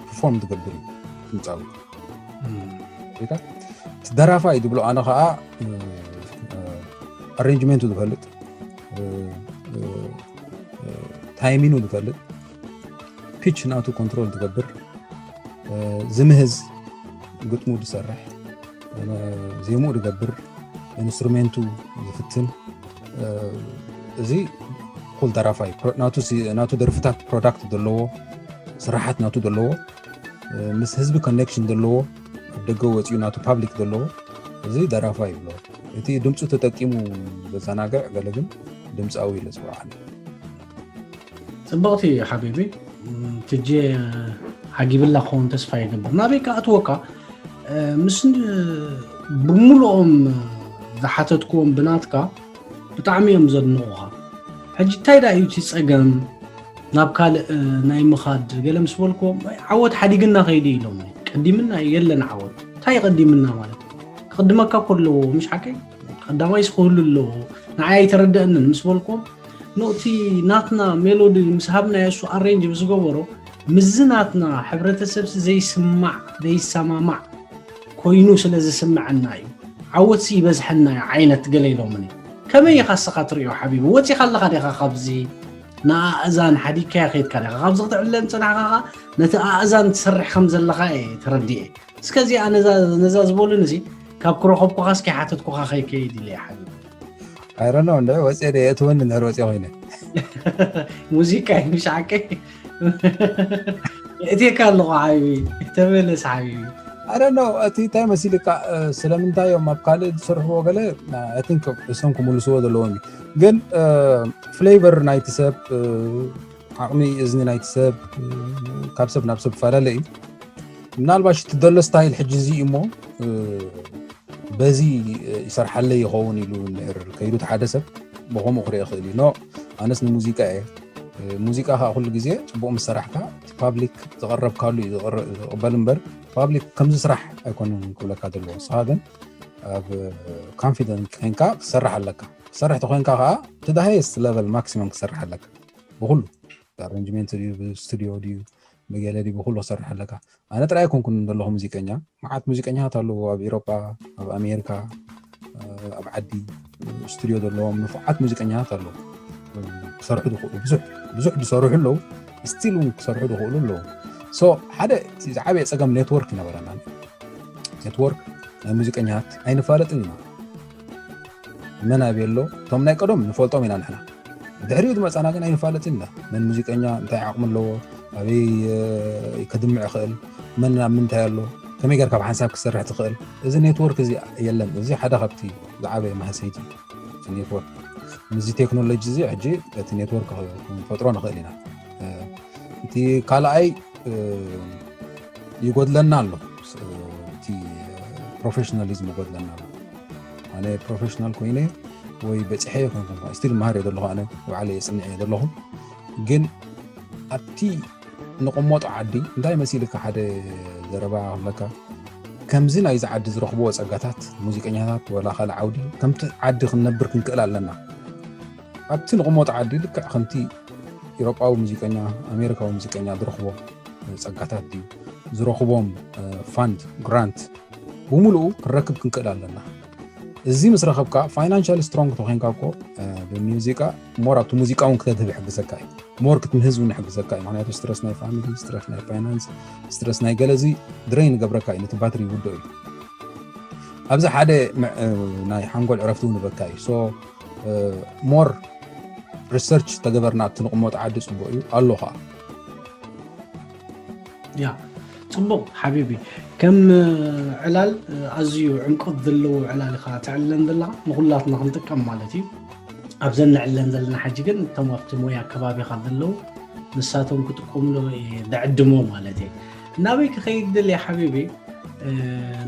ፐርፎርም ትገብር እዩ ድምፃዊ እቲ ደራፋይ ትብሎ ኣነ ከዓ ኣሬንጅመንቱ ዝፈልጥ ታይሚኑ ዝፈልጥ ፒች ናቱ ኮንትሮል ትገብር ዝምህዝ ግጥሙ ዝሰርሕ ዜምኡ ዝገብር ኢንስትሩሜንቱ ዝፍትን እዚ ኩል ደራፋይ ናቱ ደርፍታት ፕሮዳክት ዘለዎ ስራሓት ናቱ ዘለዎ ምስ ህዝቢ ኮኔክሽን ዘለዎ ኣብ ደገ ወፂኡ ናቱ ፓብሊክ ዘለዎ እዚ ደራፋይ ይብሎ እቲ ድምፁ ተጠቂሙ ዘዘናግዕ ገለ ግን ድምፃዊ ኢለ ዝፅውዓኒ ፅብቕቲ ሓቢቢ ትጄ ዓጊብላ ክኸውን ተስፋ ይገብር ናበይ ከኣትወካ ምስ ብምሉኦም ዝሓተትክዎም ብናትካ ብጣዕሚ እዮም ዘድንቑኻ ሕጂ እንታይ ዳ እዩ እቲ ፀገም ናብ ካልእ ናይ ምኻድ ገለ ምስ በልክዎም ዓወት ሓዲግና ከይዱ ኢሎም ቀዲምና የለን ዓወት እንታይ ቀዲምና ማለት ክቕድመካ እኮ ኣለዎ ምሽ ሓቀይ ቀዳማይስ ክህሉ ኣለዎ ንዓይ ኣይተረደአንን ምስ በልኩም ኖቲ ናትና ሜሎዲ ምስ ሃብናዮ እሱ ኣሬንጅ ምስ ገበሮ ምዚ ናትና ሕብረተሰብሲ ዘይስማዕ ዘይሰማማዕ ኮይኑ ስለ ዝስምዐና እዩ ዓወትሲ ይበዝሐና እዩ ዓይነት ገለ ኢሎምኒ ከመይ ኢኻ ስኻ ትሪኦ ሓቢቢ ወፂኻ ኣለኻ ዲኻ ካብዚ ንኣእዛን ሓዲግካያ ከይድካ ዲኻ ካብዚ ክትዕለን ፅናሕካ ነቲ ኣእዛን ትሰርሕ ከም ዘለኻ እየ ተረዲኤ እስከ እዚኣ ነዛ ዝበሉን እዚ ካብ ክረኸብኩኻ እስኪ ሓተትኩኻ ከይከይድ ኢለ ሓቢቢ I don't know እንድሕር ወፅየ ዶ የእትወኒ እንድሕር ወፅየ ኮይነ ሙዚቃ እዩ ምሽ ሓቀይ የእትየካ ኣለኹ ሓቢቢ ተመለስ ሓቢቢ I don't know እቲ እንታይ መሲልካ ስለምንታይ እዮም ኣብ ካልእ ዝሰርሕዎ ገለ I think እሶም ክምልስዎ ዘለዎም እዩ ግን ፍሌቨር ናይቲ ሰብ ዓቕሚ እዝኒ ናይቲ ሰብ ካብ ሰብ ናብ ሰብ ይፈላለ እዩ ምናልባሽ እቲ ዘሎ ስታይል ሕጂ እዚ እሞ በዚ ይሰርሓለይ ይኸውን ኢሉ እንድሕር ከይዱ እቲ ሓደ ሰብ ብኸምኡ ክርኢ ይኽእል እዩ ኖ ኣነስ ንሙዚቃ እየ ሙዚቃ ከዓ ኩሉ ግዜ ፅቡቅ ምስ ሰራሕካ እቲ ፓብሊክ ዝቐረብካሉ እዩ ዝቕበል እምበር ፓብሊክ ከምዚ ስራሕ ኣይኮነን ክብለካ ዘለዎ ንስኻ ግን ኣብ confident ኮይንካ ክትሰርሕ ኣለካ። ክትሰርሕ ተኮይንካ ከዓ to the highest level maximum ክትሰርሕ ኣለካ። ብኩሉ ብኣረንጅመንት ድዩ፣ ብስቱዲዮ ድዩ፣ ብገለ ድዩ፣ ብኩሉ ክትሰርሕ ኣለካ። ኣነ ጥራይ ኣይኮንኩን ዘለኹ ሙዚቀኛ፣ መዓት ሙዚቀኛታት ኣለዉ ኣብ ኤሮጳ፣ ኣብ ኣሜሪካ፣ ኣብ ዓዲ ስቱዲዮ ዘለዎም ንፉዓት ሙዚቀኛታት ኣለዉ። ክሰርሑ ዝኽእሉ ብዙሕ ብዙሕ ዝሰርሑ ኣለዉ፣ ስቲል እውን ክሰርሑ ዝኽእሉ ኣለዉ። So ሓደ እቲ ዝዓበየ ፀገም ኔትወርክ ይነበረና። ኔትወርክ ናይ ሙዚቀኛታት ኣይንፋለጥን ኢና። መን ኣበይ ኣሎ? እቶም ናይ ቀደም ንፈልጦም ኢና ንሕና። ድሕሪኡ ዝመፃና ግን ኣይንፋለጥን ኢና። መን ሙዚቀኛ እንታይ ዓቕሚ ኣለዎ፣ ኣበይ ከድምዕ ይኽእል፣ መን ኣብ ምንታይ ኣሎ፣ ከመይ ጌርካ ብሓንሳብ ክትሰርሕ ትኽእል። እዚ ኔትወርክ እዚ የለን። እዚ ሓደ ካብቲ ዝዓበየ ማህሰይቲ እዩ፣ እቲ ኔትወርክ። ምስዚ ቴክኖሎጂ እዚ ሕጂ እቲ ኔትወርክ ክንፈጥሮ ንኽእል ኢና። እቲ ካልኣይ ይጎድለና ኣሎ፣ እቲ ፕሮፌሽናሊዝም ይጎድለና ኣሎ። ኣነ ፕሮፌሽናል ኮይነ ወይ በፂሐ ይኮንኩ ስቲል መሃር እየ ዘለኹ፣ ኣነ ባዕለ የፅንዕ እየ ዘለኹ። ግን ኣብቲ ንቕመጦ ዓዲ እንታይ መሲልካ ሓደ ዘረባ ክብለካ፣ ከምዚ ናይዚ ዓዲ ዝረኽብዎ ፀጋታት ሙዚቀኛታት ወላ ካልእ ዓውዲ ከምቲ ዓዲ ክንነብር ክንክእል ኣለና። ኣብቲ ንቕመጦ ዓዲ ልክዕ ከምቲ ኢሮጳዊ ሙዚቀኛ ኣሜሪካዊ ሙዚቀኛ ዝረኽቦ ፀጋታት ድዩ ዝረኽቦም ፋንድ ግራንት ብምሉኡ ክንረክብ ክንክእል ኣለና። እዚ ምስ ረኸብካ ፋይናንሻል ስትሮንግ ተኮይንካ እኮ ብሙዚቃ ሞር ኣብቲ ሙዚቃ እውን ክተድህብ ይሕግዘካ እዩ። ሞር ክትምህዝ እውን ይሕግዘካ እዩ። ምክንያቱ ስትረስ ናይ ፋሚሊ፣ ስትረስ ናይ ፋይናንስ፣ ስትረስ ናይ ገለዚ ድረይን ገብረካ እዩ፣ ነቲ ባትሪ ይውድኦ እዩ። ኣብዚ ሓደ ናይ ሓንጎል ዕረፍቲ እውን ይበካ እዩ። ሶ ሞር ሪሰርች ተገበርና ኣብቲ ንቕመጦ ዓዲ ፅቡቅ እዩ ኣሎ ከዓ። ያ ፅቡቅ ሓቢቢ፣ ከም ዕላል ኣዝዩ ዕምቆት ዘለዎ ዕላል ኢኻ ትዕልለን ዘለኻ፣ ንኩላትና ክንጥቀም ማለት እዩ። ኣብዘን ንዕለን ዘለና ሓጂ ግን እቶም ኣብቲ ሞያ ከባቢኻ ዘለዉ ንሳቶም ክጥቀምሉ እየ ደዕድሞ ማለት እየ። ናበይ ክኸይድ ደልየ ሓቢቢ?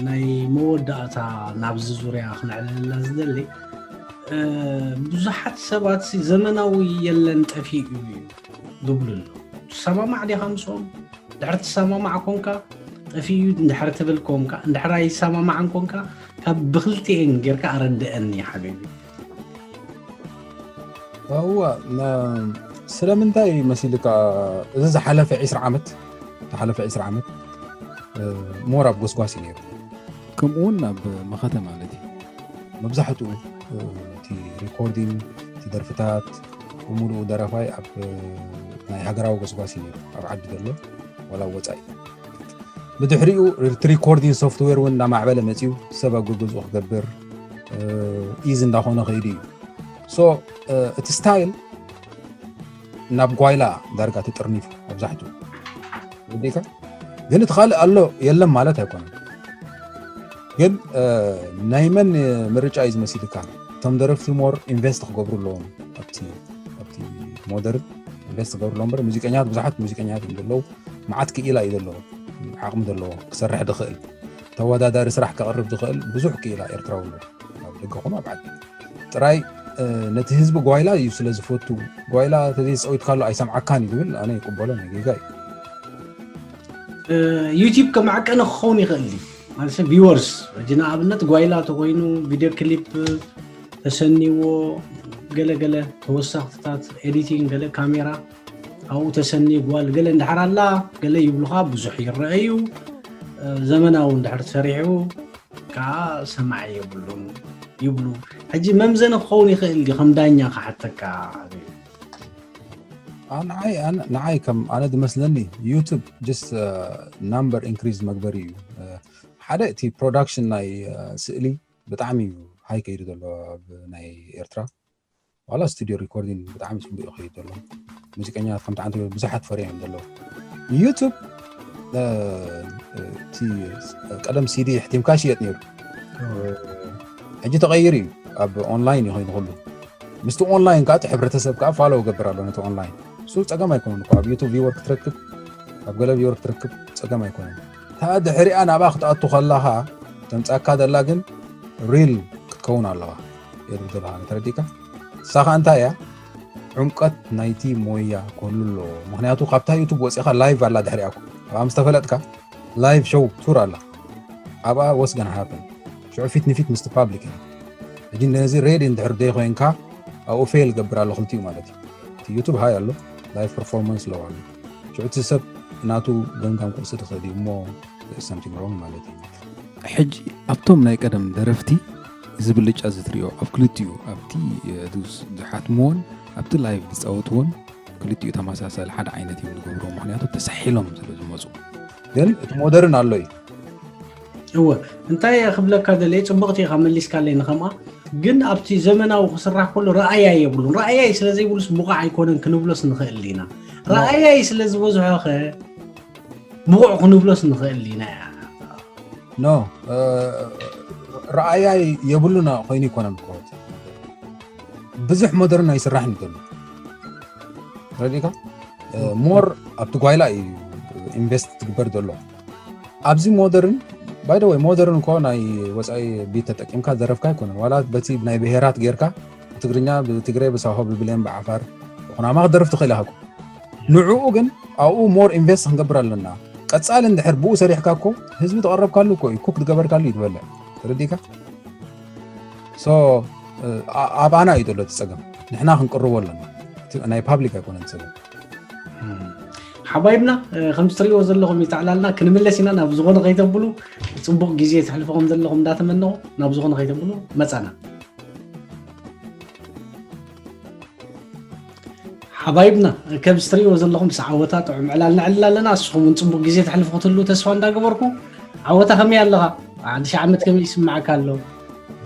ናይ መወዳእታ ናብዚ ዙርያ ክነዕልለላ ዝደሊ፣ ብዙሓት ሰባት ዘመናዊ የለን ጠፊኡ እዩ ዝብሉ ኣለዉ። ትሰማማዕ ዲኻ ምስኦም? ድሕር ትሰማማዕ ኮንካ ጠፊኡ እንድሕር ትብል ኮንካ፣ እንድሕር ኣይሰማማዕን ኮንካ ካብ ብክልቲኤን ጌርካ ኣረድአኒ ሓቢቢ። እዋ ስለምንታይ መሲልካ? እዚ ዝሓለፈ ዒስራ ዓመት ዝሓለፈ ዒስራ ዓመት ሞር ኣብ ጎስጓስ እዩ ነይሩ፣ ከምኡ እውን ኣብ መኸተ ማለት እዩ። መብዛሕትኡ እቲ ሪኮርዲንግ፣ እቲ ደርፍታት ብምሉኡ ደራፋይ ኣብ ናይ ሃገራዊ ጎስጓስ እዩ ነይሩ፣ ኣብ ዓዲ ዘሎ ዋላ ወፃኢ። ብድሕሪኡ እቲ ሪኮርዲንግ ሶፍትዌር እውን እናማዕበለ መፂኡ፣ ሰብ ኣብ ገገዝኡ ክገብር ኢዚ እንዳኾነ ከይዱ እዩ። ሶ እቲ ስታይል ናብ ጓይላ ዳርጋ ተጠርኒፉ መብዛሕትኡ ወዲካ። ግን እቲ ካልእ ኣሎ የለን ማለት ኣይኮነን። ግን ናይ መን ምርጫ እዩ ዝመሲልካ? እቶም ደረፍቲ ሞር ኢንቨስት ክገብሩ ኣለዎም ኣብቲ ኣብቲ ሞደርን ኢንቨስት ክገብሩ ኣለዎም። እምበር ሙዚቀኛት ብዙሓት ሙዚቀኛት እዮም ዘለዉ። መዓት ክኢላ እዩ ዘለዎ፣ ዓቕሚ ዘለዎ ክሰርሕ ዝኽእል፣ ተወዳዳሪ ስራሕ ከቕርብ ዝኽእል ብዙሕ ክኢላ ኤርትራዊ ኣሎ፣ ኣብ ደገ ኾኑ ኣብ ዓዲ። ጥራይ ነቲ ህዝቢ ጓይላ እዩ ስለ ዝፈቱ፣ ጓይላ ተዘይተፀዊትካሉ ኣይሰምዓካን እዩ ዝብል ኣነ ይቅበሎ፣ ናይ ጌጋ እዩ። ዩቲብ ከማዕቀነ ክኸውን ይኽእል እዩ ማለት ሰብ ቪወርስ ሕጂ ንኣብነት ጓይላ ተኮይኑ ቪድዮ ክሊፕ ተሰኒዎ ገለገለ ተወሳኽትታት ኤዲቲንግ ገለ ካሜራ ኣብኡ ተሰኒ ጓል ገለ እንድሕር ኣላ ገለ ይብሉኻ ብዙሕ ይረአዩ። ዘመናዊ እንድሕር ሰሪሑ ከዓ ሰማዒ የብሉን ይብሉ። ሕጂ መምዘኒ ክኸውን ይኽእል ድዩ ከም ዳኛ ክሓተካ? ንዓይ ከም ኣነ ዝመስለኒ ዩቱብ ጀስት ናምበር ኢንክሪዝ መግበሪ እዩ። ሓደ እቲ ፕሮዳክሽን ናይ ስእሊ ብጣዕሚ እዩ ሃይ ከይዱ ዘሎ ኣብ ናይ ኤርትራ። ዋላ ስቱዲዮ ሪኮርዲንግ ብጣዕሚ ፅቡቅ እዩ ከይዱ ዘሎ። ሙዚቀኛታት ከምቲ ዓንተ ብዙሓት ፈርዮም ዘለዉ። ዩቱብ እቲ ቀደም ሲዲ ሕቲምካ ሽየጥ ነይሩ። ሕጂ ተቐይሩ እዩ፣ ኣብ ኦንላይን እዩ ኮይኑ ኩሉ። ምስቲ ኦንላይን ከዓ እቲ ሕብረተሰብ ከዓ ፋሎ ገብር ኣሎ ነቲ ኦንላይን። እሱ ፀገም ኣይኮነን እኮ፣ ኣብ ዩቱብ ቪወር ክትረክብ፣ ኣብ ገለ ቪወር ክትረክብ ፀገም ኣይኮነን። እታ ድሕሪኣ ናብኣ ክትኣቱ ከላኻ ተምፃካ ዘላ ግን ሪል ክትከውን ኣለዋ። የድብደልካ ተረዲእካ። ንሳ ከዓ እንታይ እያ? ዕምቀት ናይቲ ሞያ ክህሉ ኣለዎ። ምክንያቱ ካብታ ዩቱብ ወፂኻ ላይቭ ኣላ ድሕሪኣ እኮ። ኣብኣ ምስ ተፈለጥካ ላይቭ ሾው ቱር ኣላ። ኣብኣ ወስ ገና ሃፕን ሽዑ ፊት ንፊት ምስቲ ፓብሊክ እዩ። ሕጂ ነዚ ሬዲ እንድሕር ደይ ኮይንካ ኣብኡ ፌል ገብር ኣሎ ክልቲኡ ማለት እዩ። እቲ ዩቱብ ሃይ ኣሎ፣ ላይቭ ፐርፎርማንስ ለው ኣሎ። ሽዑ እቲ ሰብ ናቱ ገምጋም ክወስድ ይኽእል እዩ እሞ something wrong ማለት እዩ። ሕጂ ኣብቶም ናይ ቀደም ደረፍቲ እዚ ብልጫ እዚ ትሪኦ ኣብ ክልቲኡ ኣብቲ ዝሓትምዎን ኣብቲ ላይቭ ዝፃወትዎን ክልቲኡ ተመሳሳሊ ሓደ ዓይነት እዮም ዝገብርዎ፣ ምክንያቱ ተሳሒሎም ስለ ዝመፁ። ግን እቲ ሞደርን ኣሎ እዩ። እወ እንታይ ክብለካ ደለ ጽቡቕቲ ኢኻ መሊስካለይ ንኸምኣ ግን ኣብቲ ዘመናዊ ክስራሕ ከሎ ረኣያይ የብሉን ረኣያይ ስለ ዘይብሉስ ብቑዕ ኣይኮነን ክንብሎስ ንኽእል ኢና ረኣያይ ስለ ዝበዝሖ ኸ ብቑዕ ክንብሎስ ንኽእል ኢና ኖ ረኣያይ የብሉና ኮይኑ ይኮነን እኮ ብዙሕ ሞደርን ኣይስራሕን እዩ ዘሎ ረዲካ ሞር ኣብቲ ጓይላ እዩ ኢንቨስት ትግበር ዘሎ ኣብዚ ሞደርን ባይ ወይ ሞደርን እኮ ናይ ወፃኢ ቢት ተጠቂምካ ዘረፍካ ኣይኮነን ዋላ በቲ ናይ ብሄራት ጌርካ ብትግርኛ ብትግረ ብሳሆ ብብሌን ብዓፋር ኩናማ ክደርፍ ትኽእል ኢኻ ንዕኡ ግን ኣብኡ ሞር ኢንቨስት ክንገብር ኣለና ቀፃሊ እንድሕር ብኡ ሰሪሕካ እኮ ህዝቢ ተቐረብካሉ እኮ እዩ ኩክ ዝገበርካሉ እዩ ዝበልዕ ተረዲእካ ኣባና እዩ ዘሎ እቲ ፀገም ንሕና ክንቅርቦ ኣለና ናይ ፓብሊክ ኣይኮነን ፀገም ሓባይብና ከም ትሪእዎ ዘለኹም ይተዕላልና ክንምለስ ኢና ናብ ዝኾነ ከይተብሉ ፅቡቕ ግዜ ተሕልፎ ከም ዘለኹም እንዳተመነኹ ናብ ዝኾነ ከይተብሉ መፃና ሓባይብና ከም ትሪእዎ ዘለኹም ምስ ዓወታ ጥዑም ዕላል ነዕልል ኣለና እስኹም እውን ፅቡቕ ግዜ ተሕልፎ ክትህሉ ተስፋ እንዳገበርኩ ዓወታ ከመይ ኣለኻ ሓድሽ ዓመት ከመይ ይስምዓካ ኣሎ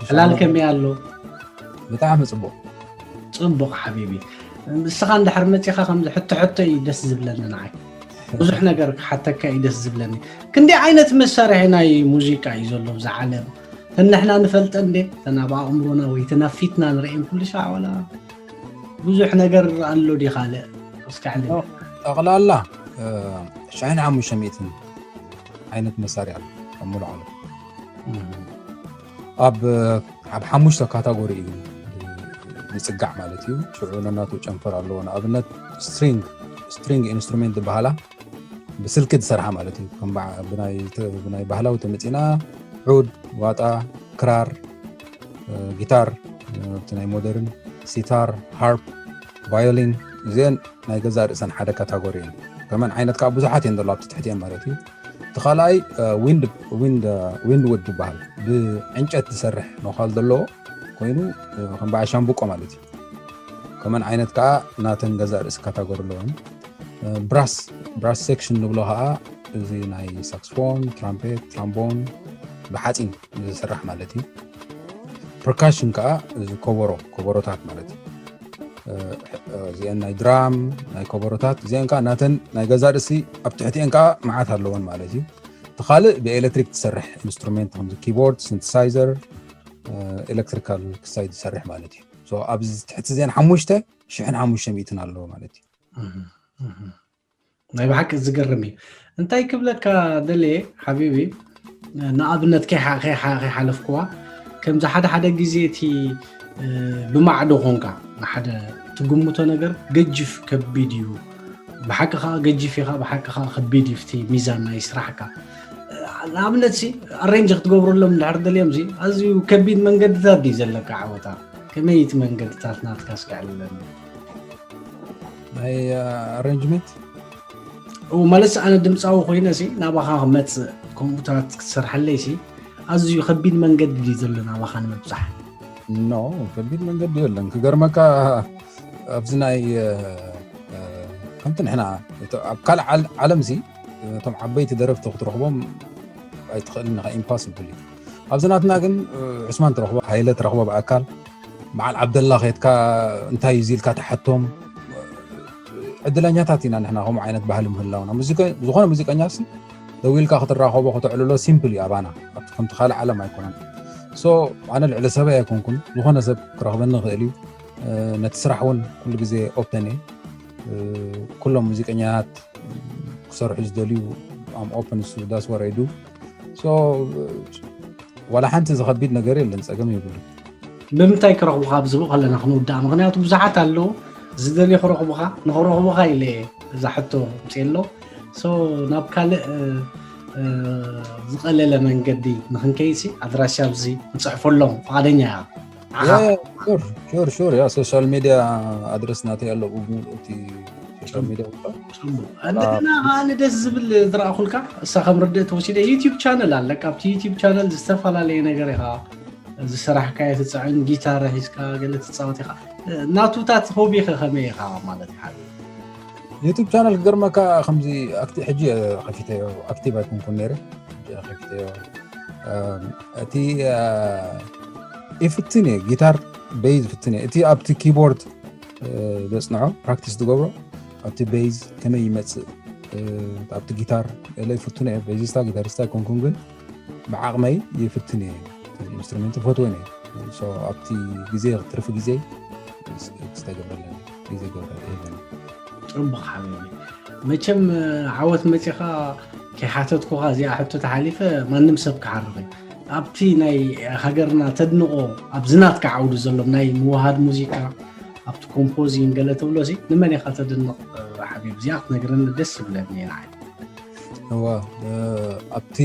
ዕላል ከመይ ኣሎ ብጣዕሚ ፅቡቕ ፅቡቕ ሓቢቢ ንስኻ እንድሕር መፂኻ ከምዚ ሕቶ ሕቶ እዩ ደስ ዝብለኒ ንዓይ ብዙሕ ነገር ክሓተካ እዩ ደስ ዝብለኒ ክንደይ ዓይነት መሳርሒ ናይ ሙዚቃ እዩ ዘሎ ብዛ ዓለም ተን ንሕና ንፈልጠ እንዴ ተን ኣብ ኣእምሮና ወይ ተን ኣብ ፊትና ንርእየን ኩሉ ሻዕ ዋላ ብዙሕ ነገር ኣሎ ዲ ካልእ እስካሕል ጠቕላላ ሽሕን ሓሙሽተ ሚእትን ዓይነት መሳርያ ኣሎ ኣብ ሙሉ ዓለም ኣብ ኣብ ሓሙሽተ ካታጎሪ እዩ ዝፅጋዕ ማለት እዩ ሽዑ ነናቱ ጨንፈር ኣለዎ ንኣብነት ስትሪንግ ስትሪንግ ኢንስትሩሜንት ዝበሃላ ብስልኪ ዝሰርሓ ማለት እዩ ብናይ ባህላዊ ተመፂና ዑድ ዋጣ ክራር ጊታር እቲ ናይ ሞደርን ሲታር ሃርፕ ቫዮሊን እዚአን ናይ ገዛእ ርእሰን ሓደ ካታጎሪ እየን ከመን ዓይነት ከዓ ብዙሓት እየን ዘሎ ኣብቲ ትሕቲአን ማለት እዩ እቲ ካልኣይ ዊንድ ውድ ዝበሃል ብዕንጨት ዝሰርሕ ነዃል ዘለዎ ኮይኑ ከም በዓል ሻምብቆ ማለት እዩ ከመን ዓይነት ከዓ ናተን ገዛእ ርእሲ ካታጎሪ ኣለወን ብራስ ብራስ ሴክሽን ንብሎ ከዓ እዚ ናይ ሳክስፎን ትራምፔት ትራምቦን ብሓፂን ዝስራሕ ማለት እዩ ፐርካሽን ከዓ እዚ ኮቦሮ ኮቦሮታት ማለት እዩ እዚአን ናይ ድራም ናይ ኮቦሮታት እዚአን ከዓ ናተን ናይ ገዛ ርእሲ ኣብ ትሕቲአን ከዓ መዓት ኣለወን ማለት እዩ እቲ ካልእ ብኤሌክትሪክ ትሰርሕ ኢንስትሩሜንት ከምዚ ኪቦርድ ሲንቲሳይዘር ኤሌክትሪካል ክሳይ ዝሰርሕ ማለት እዩ ኣብዚ ትሕቲ እዚአን ሓሙሽተ ሽሕን ሓሙሽተ ሚእትን ኣለዎ ማለት እዩ ናይ ብሓቂ ዝገርም እዩ እንታይ ክብለካ ደልየ ሓቢቢ ንኣብነት ከይሓለፍክዋ ከምዚ ሓደ ሓደ ግዜ እቲ ብማዕዶ ኮንካ ንሓደ ትግምቶ ነገር ገጅፍ ከቢድ እዩ ብሓቂ ከዓ ገጅፍ ኢኻ ብሓቂ ከዓ ከቢድ እዩ እቲ ሚዛን ናይ ስራሕካ ንኣብነት ሲ ኣሬንጅ ክትገብረሎም እንድሕር ደልዮም ሲ ኣዝዩ ከቢድ መንገድታት ድዩ ዘለካ ዓወታ ከመይ እቲ መንገድታት ናትካ ስከዕልለኒ ናይ ኣሬንጅመንት ማለት ኣነ ድምፃዊ ኮይነ ሲ ናባኻ ክመፅእ ከምኡታት ክትሰርሐለይ ሲ ኣዝዩ ከቢድ መንገዲ ድዩ ዘሎ ናባኻ ንምብፃሕ ኖ ከቢድ መንገዲ የለን ክገርመካ ኣብዚ ናይ ከምቲ ንሕና ኣብ ካልእ ዓለም ሲ እቶም ዓበይቲ ደረፍቲ ክትረኽቦም ኣይትኽእልን ኢኻ ኢምፓስብል እዩ ኣብዚ ናትና ግን ዕስማን ትረኽቦ ሃይለ ትረኽቦ ብኣካል በዓል ዓብደላ ከየትካ እንታይ እዩ ኢልካ ትሓቶም ዕድለኛታት ኢና ንሕና ከምኡ ዓይነት ባህሊ ምህላውና ዝኾነ ሙዚቀኛ ሲ ደዊልካ ክትራኸቦ ከተዕልሎ ሲምፕል እዩ ኣባና ኣብቲ ከምቲ ካልእ ዓለም ኣይኮነን ሶ ኣነ ልዕሊ ሰበይ ኣይኮንኩን ዝኾነ ሰብ ክረኽበኒ ይኽእል እዩ ነቲ ስራሕ እውን ኩሉ ግዜ ኦፕን እዩ ኩሎም ሙዚቀኛታት ክሰርሑ ዝደልዩ ኣም ኦፕን ሱ ዳስ ወረይዱ ዋላ ሓንቲ ዝኸቢድ ነገር የለን ፀገም የብሉ ብምንታይ ክረኽቡካ ኣብ ዝብኡ ከለና ክንውዳእ ምክንያቱ ብዙሓት ኣለዉ ዝደልዩ ክረኽቡካ ንክረኽቡካ ኢለ እዛ ሕቶ ምፅእ ኣሎ ናብ ካልእ ዝቐለለ መንገዲ ንክንከይሲ ኣድራሻ ኣብዚ ንፅሕፈሎም ፍቓደኛ እያ። ሹር ሹር ያ ሶሻል ሚዲያ ኣድረስ ናተይ ኣሎ ብሙሉእ እቲ ሶሻል ሚዲያ። እንደገና ኣነ ደስ ዝብል ዝረኣኹልካ እሳ ከም ርድእ ተወሲደ ዩቲዩብ ቻነል ኣለካ። ኣብቲ ዩቲዩብ ቻነል ዝተፈላለየ ነገር ኢኻ ዝሰራሕካዮ ትፅዕን፣ ጊታር ሒዝካ ገለ ትፃወት ኢኻ። ናቱታት ሆቢኸ ከመይ ኢኻ ማለት ሓ ዩቱብ ቻነል ክገርመካ ከምዚ ሕጂ ከፊተዮ ኣክቲቭ ኣይኮንኩን ነይረ ከፊተዮ። እቲ ይፍትን እየ ጊታር ቤዝ ይፍትን እየ። እቲ ኣብቲ ኪቦርድ ዘፅንዖ ፕራክቲስ ዝገብሮ ኣብቲ ቤዝ ከመይ ይመፅእ ኣብቲ ጊታር ገለ ይፍትን እየ። ቤዚስታ ጊታሪስታ ኣይኮንኩን ግን ብዓቕመይ ይፍትን እየ። ኢንስትሩሜንት ይፈትወን እየ። ኣብቲ ግዜ ትርፊ ግዜ ክስተገብረለኒ ግዜ ገብረ ይህበኒ። ፅቡቕ ሓቢቢ መቸም ዓወት መፂኻ ከይሓተትኩኻ እዚኣ ሕቶ ተሓሊፈ ማንም ሰብ ክሓርቕ እዩ። ኣብቲ ናይ ሃገርና ተድንቖ ኣብዚ ናትካ ዓውዲ ዘሎ ናይ ምውሃድ ሙዚቃ ኣብቲ ኮምፖዚን ገለ ትብሎ ሲ ንመን ኢኻ ተድንቕ ሓቢቢ እዚኣ ክትነግረኒ ደስ ዝብለኒ እዩ ንዓይ። እወ ኣብቲ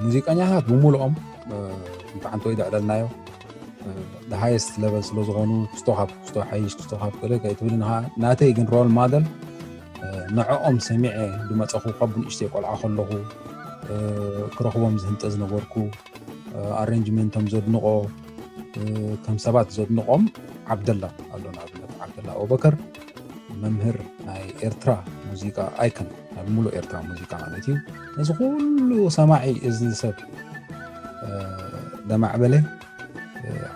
ሙዚቀኛታት ብምሉኦም እንተዓንቶ ይደዕለልናዮ ሃይስት ለቨል ስለ ዝኾኑ ክስቶ ካብ ክስቶ ሓይሽ ክስቶ ካብ ገለ ከይትብል ንኻ ናተይ ግን ሮል ማደል ንዕኦም ሰሚዐ ዝመፀኹ ካብ ብንእሽተይ ቆልዓ ከለኹ ክረኽቦም ዝህንጠ ዝነበርኩ ኣሬንጅመንቶም ዘድንቆ ከም ሰባት ዘድንቆም ዓብደላ ኣሎ። ንኣብነት ዓብደላ ኣቡበከር መምህር ናይ ኤርትራ ሙዚቃ ኣይከን ናይ ሙሉእ ኤርትራ ሙዚቃ ማለት እዩ። ነዚ ኩሉ ሰማዒ እዝኒ ሰብ ዘማዕበለ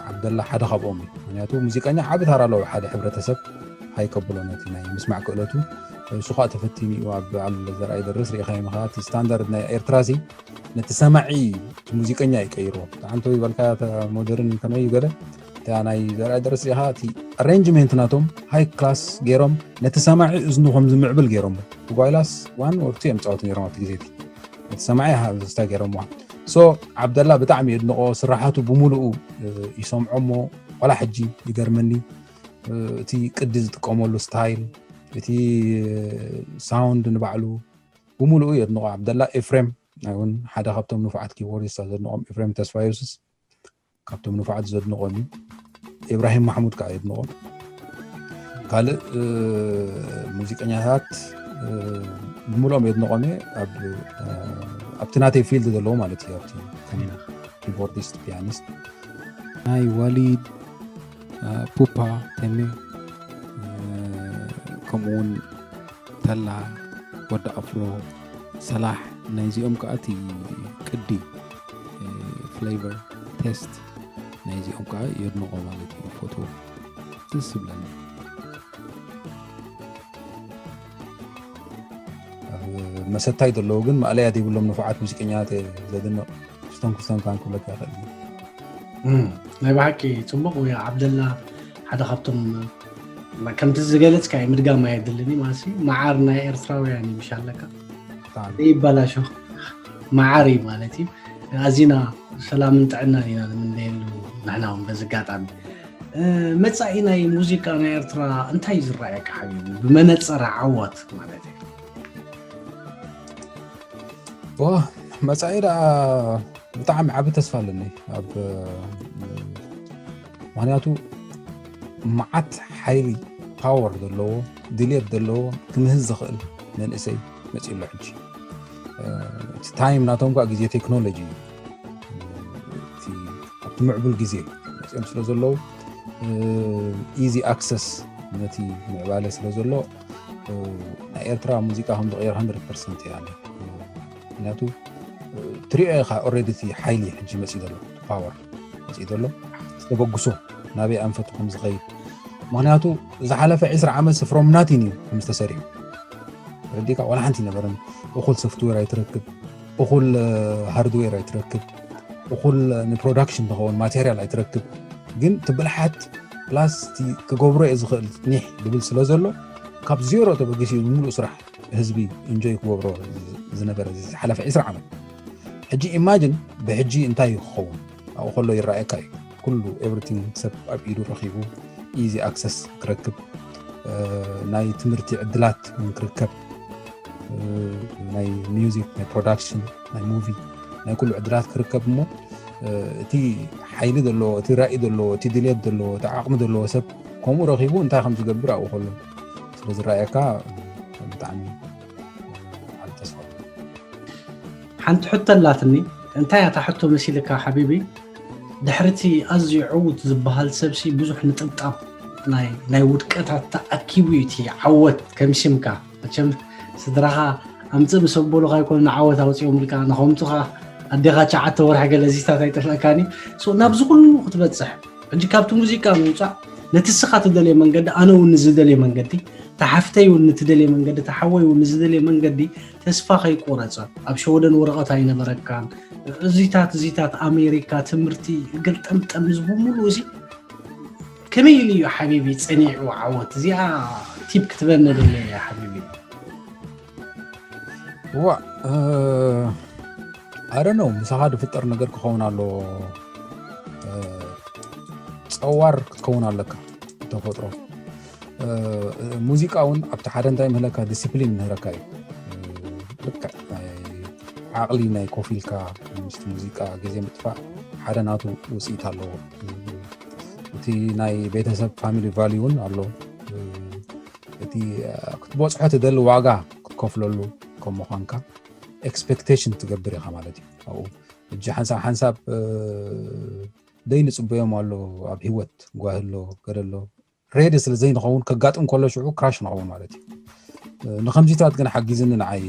ዓብደላ ሓደ ካብኦም እዩ። ምክንያቱ ሙዚቀኛ ዓቢ ታራ ኣለዎ ሓደ ሕብረተሰብ ሃይ ከብሎ ነቲ ናይ ምስማዕ ክእለቱ። እሱ ከዓ ተፈቲኑ እዩ ኣብ በዓል ዘርኣይ ደርስ ርኢኻዮ ኢኻ እቲ ስታንዳርድ ናይ ኤርትራ ሲ ነቲ ሰማዒ እቲ ሙዚቀኛ ይቀይርዎ። ተዓንቶ ይበልካ ሞደርን ከመይ ገለ እታ ናይ ዘርኣይ ደርስ ሪኢኻ እቲ ኣሬንጅሜንት ናቶም ሃይ ክላስ ገይሮም ነቲ ሰማዒ እዝኑ ከም ዝምዕብል ገይሮም። ጓይላስ ዋን ወር ቱ እዮም ፃወቱ ነይሮም ኣብቲ ግዜ እቲ ነቲ ሰማዒ ሃዝታ ገይሮምዋ። ሶ ዓብደላ ብጣዕሚ የድንቆ ስራሓቱ ብምሉኡ ይሰምዖ እሞ ዋላ ሕጂ ይገርመኒ። እቲ ቅዲ ዝጥቀመሉ ስታይል እቲ ሳውንድ ንባዕሉ ብምሉኡ የድንቆ። ዓብደላ ኤፍሬም እውን ሓደ ካብቶም ንፉዓት ኪቦርዲስታ ዘድንቆም ኤፍሬም ተስፋዮስስ ካብቶም ንፉዓት ዘድንቆም እዩ። ኢብራሂም ማሕሙድ ከዓ የድንቆም። ካልእ ሙዚቀኛታት ብምሉኦም የድንቆም እየ ኣብቲ ናተይ ፊልድ ዘለዉ ማለት እዩ ኣብቲ ከም ኪቦርዲስት ፒያኒስት ናይ ዋሊድ ፑፓ ተሜ ከምኡውን ተላ ወዲ ኣፍሮ ሰላሕ ናይዚኦም ከዓ እቲ ቅዲ ፍሌቨር ቴስት ናይዚኦም ከዓ የድንቆ ማለት እዩ። ፎቶ ደስ ዝብለኒ መሰታይ ዘለዉ ግን ማእለያ ዘይብሎም ንፉዓት ሙዚቀኛታት እየ ዘድንቕ። ክስቶም ክስቶም ካን ክብለካ ይኽእል። ናይ ብሓቂ ፅቡቕ ወይ ዓብደላ ሓደ ካብቶም ከምቲ ዝገለፅካ ምድጋም ኣየድልን ማለት እዩ። መዓር ናይ ኤርትራውያን እዩ ምሽ ኣለካ ዘይበላሾ መዓር እዩ ማለት እዩ። ኣዚና ሰላምን ጥዕናን ኢና ንምንደየሉ ንሕና እውን በዚ ኣጋጣሚ። መፃኢ ናይ ሙዚቃ ናይ ኤርትራ እንታይ እዩ ዝረኣየካ ሓቢቢ ብመነፀር ዓወት ማለት እዩ? መፃኢ ደኣ ብጣዕሚ ዓቢ ተስፋ ኣለኒ ኣብ ምክንያቱ መዓት ሓይሊ ፓወር ዘለዎ ድልየት ዘለዎ ክምህዝ ዝኽእል መንእሰይ መፂኡ ኣሎ ሕጂ። እቲ ታይም ናቶም ከዓ ግዜ ቴክኖሎጂ እዩ። ኣብቲ ምዕቡል ግዜ መፂኦም ስለ ዘለዉ ኢዚ ኣክሰስ ነቲ ምዕባለ ስለ ዘሎ ናይ ኤርትራ ሙዚቃ ከም ዝቕየር ሃንድረድ ፐርሰንት እያ። ምክንያቱ ትሪኦ ኢኻ ኦረዲ እቲ ሓይሊ ሕጂ መፂ ዘሎ ፓወር መፂ ዘሎ ዝተበግሶ ናበይ ኣንፈቱ ከም ዝኸይድ ምክንያቱ ዝሓለፈ ዕስራ ዓመት ስፍሮም ናቲን እዩ ከም ዝተሰሪሑ ረዲካ ዋላ ሓንቲ ነበረን እኹል ሶፍትዌር ኣይትረክብ እኹል ሃርድዌር ኣይትረክብ እኹል ንፕሮዳክሽን ዝኸውን ማቴሪያል ኣይትረክብ ግን ትብልሓት ፕላስ ክገብሮ እየ ዝኽእል ኒሕ ዝብል ስለ ዘሎ ካብ ዜሮ ተበጊሱ እዩ ሙሉእ ስራሕ ህዝቢ ኢንጆይ ክገብሮ ዝነበረ ዝሓለፈ ዕስራ ዓመት ሕጂ ኢማጅን ብሕጂ እንታይ እዩ ክኸውን ኣብኡ ከሎ ይረኣየካ እዩ ኩሉ ኤቭሪቲንግ ሰብ ኣብ ኢዱ ረኺቡ ኢዚ ኣክሰስ ክረክብ ናይ ትምህርቲ ዕድላት ክርከብ ናይ ሚውዚክ፣ ናይ ፕሮዳክሽን፣ ናይ ሙቪ፣ ናይ ኩሉ ዕድላት ክርከብ እሞ እቲ ሓይሊ ዘለዎ፣ እቲ ራእይ ዘለዎ፣ እቲ ድልየት ዘለዎ፣ እቲ ዓቕሚ ዘለዎ ሰብ ከምኡ ረኺቡ እንታይ ከም ዝገብር ኣብኡ ከሎ ስለ ዝረኣየካ ብጣዕሚ ዓቢ ተስፋ ኣለኒ። ሓንቲ ሕቶ ኣላትኒ። እንታይ እያ እታ ሕቶ መሲልካ ሓቢቢ? ድሕሪ እቲ ኣዝዩ ዕዉት ዝበሃል ሰብሲ ብዙሕ ንጥብጣብ ናይ ናይ ውድቀታት ተኣኪቡ እዩ እቲ ዓወት ከም ሽምካ። መቸም ስድራኻ ኣምፅእ ምስ ኣበሉኻ ኣይኮነ ንዓወት ኣውፅኦም ኢልካ ንኸምፁኻ ኣዴኻ ቻዓተ ወርሒ ገለ እዚታት ኣይጠፍእካኒ። So ናብዚ ኩሉ ክትበፅሕ ሕጂ ካብቲ ሙዚቃ ምውፃእ ነቲ ስኻ ትደልዮ መንገዲ ኣነ እውን ንዝደልዮ መንገዲ ተሓፍተይ እውን ንትደልዮ መንገዲ ተሓወይ እውን ንዝደልዮ መንገዲ ተስፋ ከይቆረፀ ኣብ ሸወደን ወረቐት ኣይነበረካን እዚታት እዚታት ኣሜሪካ ትምህርቲ ገልጠምጠም እዚ ብምሉኡ እዚ ከመይ ኢሉ እዩ ሓቢቢ ፀኒዑ ዓወት እዚኣ ቲፕ ክትበነ ደለ እያ ሓቢቢ። ዋ ኣረ ነው ምሳኻ ዝፍጠር ነገር ክኸውን ኣለዎ። ጸዋር ክትከውን ኣለካ ተፈጥሮ። ሙዚቃ እውን ኣብቲ ሓደ እንታይ ምህለካ ዲስፕሊን ምህረካ እዩ። ልክዕ ናይ ዓቕሊ ናይ ኮፍ ኢልካ ምስቲ ሙዚቃ ግዜ ምጥፋእ ሓደ ናቱ ውፅኢት ኣለዎ። እቲ ናይ ቤተሰብ ፋሚሊ ቫልዩ እውን ኣሎ። እቲ ክትበፅሖ ትደሊ ዋጋ ክትከፍለሉ ከም ምዃንካ ኤክስፔክቴሽን ትገብር ኢኻ ማለት እዩ። ኣብኡ ሕጂ ሓንሳብ ሓንሳብ ደይ ንፅበዮም ኣሎ ኣብ ህይወት ጓሂ ኣሎ ገለ ኣሎ ሬዲ ስለ ዘይንኸውን ከጋጥም ከሎ ሽዑ ክራሽ ንኸውን ማለት እዩ። ንከምዚታት ግን ሓጊዝኒ ንዓይ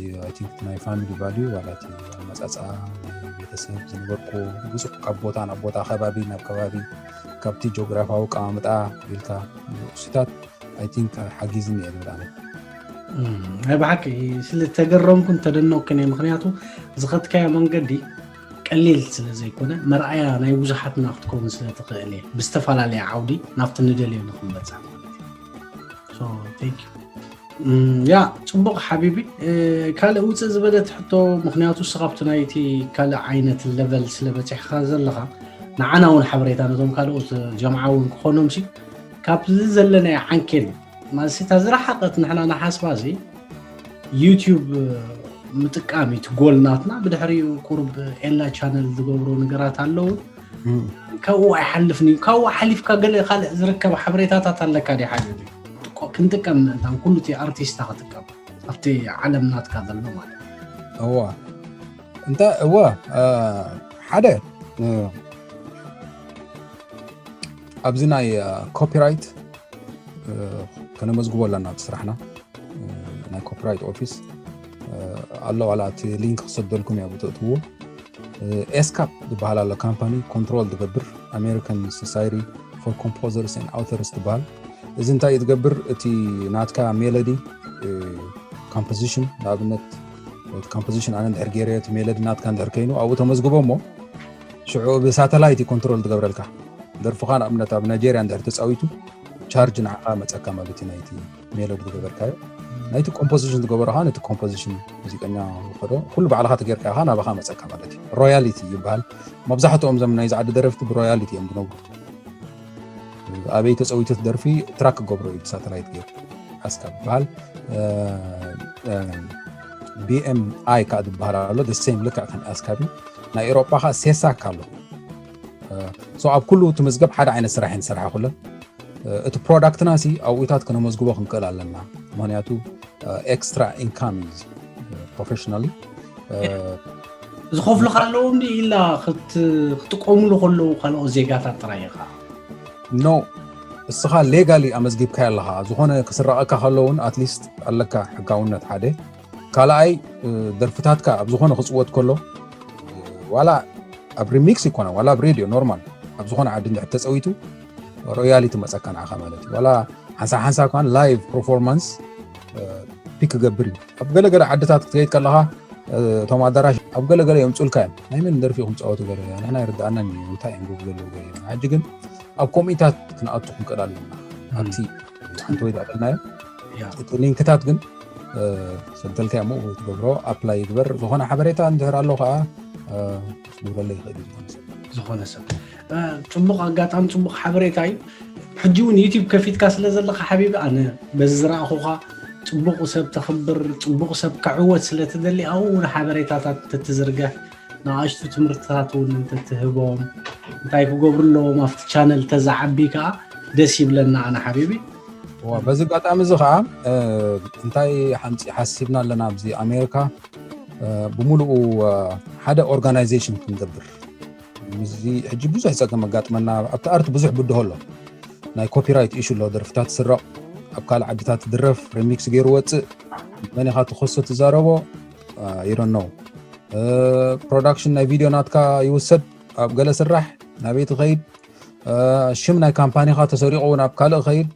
ናይ ፋሚሊ ቫልዩ ዋላ እቲ ኣመፃፅኣ ናይ ቤተሰብ ዝነበርኩ ብዙሕ ካብ ቦታ ናብ ቦታ ከባቢ ናብ ከባቢ ካብቲ ጂኦግራፊያዊ ኣቀማምጣ ኢልካ እሱታት ኣይ ቲንክ ሓጊዝኒ እየ ዝብል ኣነ። ናይ ብሓቂ ስለተገረምኩን ተደነቅኩን እየ። ምክንያቱ ዝኸድካዮ መንገዲ ቀሊል ስለ ዘይኮነ መርኣያ ናይ ብዙሓትና ክትከውን ስለ ትኽእል እየ ብዝተፈላለየ ዓውዲ ናብቲ ንደልዮ ንክንበፅሕ ማለት እዩ። So, thank you. ያ ፅቡቅ ሓቢቢ። ካልእ ውፅእ ዝበለት ሕቶ ምክንያቱ እስኻብቲ ናይቲ ካልእ ዓይነት ለቨል ስለ በፂሕካ ዘለካ ንዓና እውን ሓበሬታ ነዞም ካልኦት ጀምዓ እውን ክኾኖም ሲ ካብዚ ዘለናዮ ዓንኬል ማለት እታ ዝረሓቐት ንሕና ንሓስባ እዚ ዩቲዩብ ምጥቃም እዩ እቲ ጎል ናትና። ብድሕሪኡ ቁሩብ ኤላ ቻነል ዝገብሮ ነገራት ኣለዉ። ካብኡ ኣይሓልፍን እዩ። ካብኡ ሓሊፍካ ገለ ካልእ ዝርከብ ሓበሬታታት ኣለካ ዲ ሓቢቢ? ጥቆ- ክንጥቀም ምእንታን ኩሉ እቲ ኣርቲስታ ክጥቀም ኣብቲ ዓለም ናትካ ዘሎ ማለት እዩ። እዋ እንተ እወ ሓደ ኣብዚ ናይ ኮፒራይት ከነመዝግቦ ኣለና እቲ ስራሕና ናይ ኮፒራይት ኦፊስ ኣሎ ዋላ እቲ ሊንክ ክሰደልኩም እያ ብትእትዎ ኤስካፕ ዝበሃል ኣሎ ካምፓኒ ኮንትሮል ዝገብር ኣሜሪካን ሶሳይቲ ፎር ኮምፖዘርስ ን ኣውተርስ ትበሃል። እዚ እንታይ እዩ ትገብር? እቲ ናትካ ሜሎዲ ኮምፖዚሽን ንኣብነት እቲ ኮምፖዚሽን ኣነ እንድሕር ገይረ እቲ ሜሎዲ ናትካ እንድሕር ከይኑ ኣብኡ ተመዝግቦ እሞ ሽዑ ብሳተላይት እዩ ኮንትሮል ትገብረልካ። ደርፍኻ ንኣብነት ኣብ ናይጀርያ እንድሕር ተፃዊቱ ቻርጅ ንዓኻ መፀካ ማለት እዩ ናይቲ ሜሎዲ ዝገበርካዮ ናይቲ ኮምፖዚሽን ዝገበሮ ከዓ ነቲ ኮምፖዚሽን ሙዚቀኛ ዝኸዶ ኩሉ ባዕልኻ ተጌርካ ኢኻ ናባኻ መፀካ ማለት እዩ። ሮያሊቲ ይበሃል። መብዛሕትኦም ዘም ናይዚ ዓዲ ደረፍቲ ብሮያሊቲ እዮም ዝነብሩ። ኣበይ ተፀዊቱ ደርፊ ትራክ ክገብሮ እዩ ብሳተላይት ገይሩ ኣስካብ ይበሃል። ቢኤምኣይ ከዓ ዝበሃል ኣሎ ደሴም ልክዕ ከም ኣስካቢ ናይ ኤሮጳ ከዓ ሴሳክ ኣሎ። ኣብ ኩሉ እቲ መዝገብ ሓደ ዓይነት ስራሕ ንሰርሓ ኩለን እቲ ፕሮዳክትና ሲ ኣብኡታት ክነመዝግቦ ክንክእል ኣለና። ምክንያቱ ኤክስትራ ኢንካም እዩ ፕሮፌሽናሊ ዝኸፍሉካ ኣለዉ እንዲ ኢላ ክጥቀሙሉ ከለዉ ካልኦት ዜጋታት ጥራይ ኢኻ ኖ እስኻ ሌጋሊ ኣመዝጊብካ ኣለኻ። ዝኾነ ክስረቐካ ከለውን ኣትሊስት ኣለካ ሕጋውነት ሓደ ካልኣይ ደርፍታትካ ኣብ ዝኾነ ክፅወት ከሎ ዋላ ኣብ ሪሚክስ ይኮነ ዋላ ኣብ ሬድዮ ኖርማል ኣብ ዝኾነ ዓዲ እንድሕር ተፀዊቱ ሮያሊቲ መፀካ ንዓኻ ማለት እዩ። ዋላ ሓንሳብ ሓንሳብ ከ ላይቭ ፐርፎርማንስ ፒክ ክገብር እዩ። ኣብ ገለገለ ዓድታት ክትከይድ ከለኻ እቶም ኣዳራሽ ኣብ ገለገለ የምፁልካ እዮም። ናይ መን ደርፊ ኢኹም ትፃወቱ ገለ ንሕና ይርድኣና እዩ እንታይ እዮም ዝብሉ ዘለዉ ገለ እዮም። ሕጂ ግን ኣብ ኮሚታት ክንኣቱ ክንክእል ኣለና። ኣብቲ ሓንቲ ወይ ዳዕበልናዮ እቲ ሊንክታት ግን ሰልተልካ እሞ ትገብሮ ኣፕላይ ይግበር። ዝኾነ ሓበሬታ እንድሕር ኣሎ ከዓ ክግብረለ ይኽእል እዩ ዝኾነ ሰብ ዝኾነ ሰብ ጽቡቕ ኣጋጣሚ ጽቡቕ ሓበሬታ እዩ። ሕጂ እውን ዩቲብ ከፊትካ ስለ ዘለኻ ሓቢቢ ኣነ በዚ ዝረኣኹኻ ፅቡቕ ሰብ ተኽብር፣ ፅቡቕ ሰብ ክዕወት ስለ ትደሊ ኣብኡ እውን ሓበሬታታት ተትዝርግሕ፣ ንኣሽቱ ትምህርትታት እውን እንተትህቦም፣ እንታይ ክገብሩ ኣለዎም ኣብቲ ቻነል ተዝዓቢ ከዓ ደስ ይብለና። ኣነ ሓቢቢ ዋ፣ በዚ ኣጋጣሚ እዚ ከዓ እንታይ ሓንፂ ሓሲብና ኣለና ኣብዚ ኣሜሪካ፣ ብምሉኡ ሓደ ኦርጋናይዜሽን ክንገብር። ምስዚ ሕጂ ብዙሕ ፀገም ኣጋጥመና። ኣብቲ ኣርት ብዙሕ ብድሆ ኣሎ። ናይ ኮፒራይት ኢሹ ኣሎ። ደርፍታት ትስረቕ፣ ኣብ ካልእ ዓድታት ትድረፍ፣ ሪሚክስ ገይሩ ወፅእ፣ መን ኢኻ ትኸሶ ትዛረቦ ይረነው። ፕሮዳክሽን ናይ ቪድዮ ናትካ ይውሰድ፣ ኣብ ገለ ስራሕ ናበይ ትኸይድ፣ ሽም ናይ ካምፓኒኻ ተሰሪቑ እውን ኣብ ካልእ ኸይድ።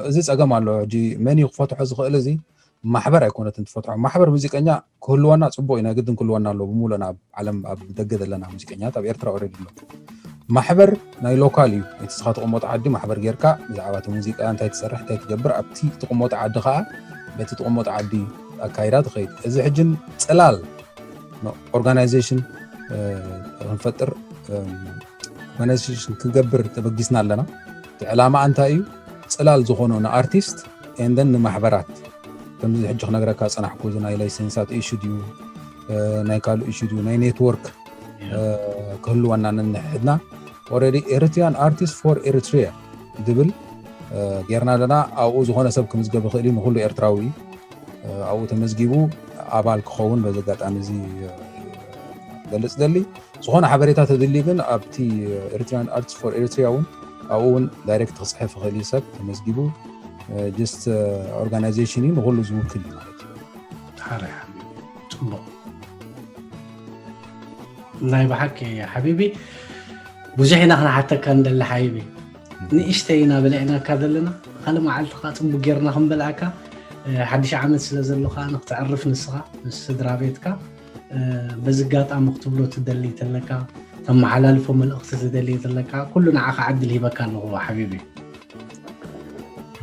እዚ ፀገም ኣሎ። ሕጂ መን እዩ ክፈትሖ ዝኽእል? እዚ ማሕበር ኣይኮነትን ትፈትሖ። ማሕበር ሙዚቀኛ ክህልወና ፅቡቅ እዩ፣ ናይ ግድን ክህልወና ኣለዎ ብምሉእ ኣብ ዓለም ኣብ ደገ ዘለና ሙዚቀኛታት ኣብ ኤርትራ ኦረዲ ኣሎ። ማሕበር ናይ ሎካል እዩ። እቲ ስኻ ትቕመጦ ዓዲ ማሕበር ጌርካ ብዛዕባ እቲ ሙዚቃ እንታይ ትሰርሕ እንታይ ትገብር ኣብቲ ትቕመጦ ዓዲ ከዓ በቲ ትቕመጦ ዓዲ ኣካይዳ ትኸይድ። እዚ ሕጅን ፅላል ኦርጋናይዜሽን ክንፈጥር ኦርጋናይዜሽን ክንገብር ተበጊስና ኣለና። እቲ ዕላማ እንታይ እዩ? ፅላል ዝኾኑ ንኣርቲስት ኤንደን ንማሕበራት ከምዚ ሕጂ ክነግረካ ፀናሕኩ እዚ ናይ ላይሰንሳት ኢሹ ድዩ ናይ ካልእ ኢሹ ድዩ ናይ ኔትወርክ ክህልወና ነንሕድና ኦረዲ ኤሪትሪያን ኣርቲስት ፎር ኤሪትሪያ ድብል ጌርና ኣለና። ኣብኡ ዝኾነ ሰብ ክምዝገብ ይኽእል እዩ፣ ንኩሉ ኤርትራዊ እዩ። ኣብኡ ተመዝጊቡ ኣባል ክኸውን በዚ ኣጋጣሚ እዚ ገልፅ ደሊ። ዝኾነ ሓበሬታ ተድሊ ግን ኣብቲ ኤሪትሪያን ኣርቲስት ፎር ኤሪትሪያ እውን ኣብኡ እውን ዳይሬክት ክፅሕፍ ይኽእል እዩ ሰብ ተመዝጊቡ። ጀስት ኦርጋናይዜሽን እዩ፣ ንኩሉ ዝውክል እዩ ማለት እዩ። ሓራይ ሓቢቢ ፅቡቕ ናይ ብሓቂ ሓቢቢ ብዙሕ ኢና ክንሓተካ ንደሊ ሓቢቢ። ንእሽተይ ኢና በሊዕናካ ዘለና። ካልእ መዓልቲ ከዓ ፅቡቅ ጌርና ክንበልዓካ። ሓድሽ ዓመት ስለ ዘሎ ከዓ ንክትዕርፍ ንስኻ ምስ ስድራ ቤትካ በዚ ኣጋጣሚ ክትብሎ ትደሊ ተለካ፣ ተመሓላልፎ መልእኽቲ ትደሊ ተለካ ኩሉ ንዓኻ ዕድል ሂበካ ኣለኹ ሓቢቢ።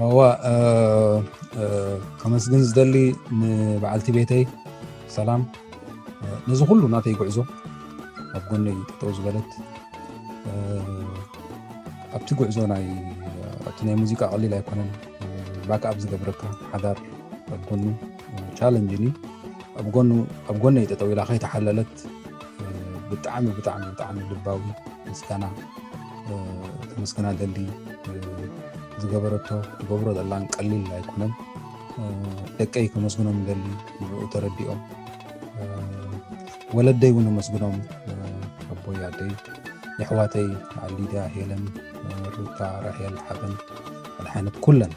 እዋ ከመስግን ዝደሊ ንበዓልቲ ቤተይ ሰላም፣ ነዚ ኩሉ ናተይ ጉዕዞ ኣብ ጎነይ ጠጠው ዝበለት፣ ኣብቲ ጉዕዞ ናይ ኣብቲ ናይ ሙዚቃ ቀሊል ኣይኮነን። ባክኣፕ ዝገብረካ ሓዳር ኣብ ጎኑ ቻለንጅ እዩ። ኣብ ጎኑ ኣብ ጎነይ ጠጠው ኢላ ከይተሓለለት ብጣዕሚ ብጣዕሚ ብጣዕሚ ልባዊ ምስጋና ከመስግና ደሊ። ዝገበረቶ ዝገብሮ ዘላን ቀሊል ኣይኮነን። ደቀይ ከመስግኖም ደሊ ንኡ ተረዲኦም ወለደይ እውን ኣመስግኖም ኣቦይ ኣደይ የሕዋተይ ሊድያ ሄለን ሩታ ራሄል ሓበን መድሓነት ኩለን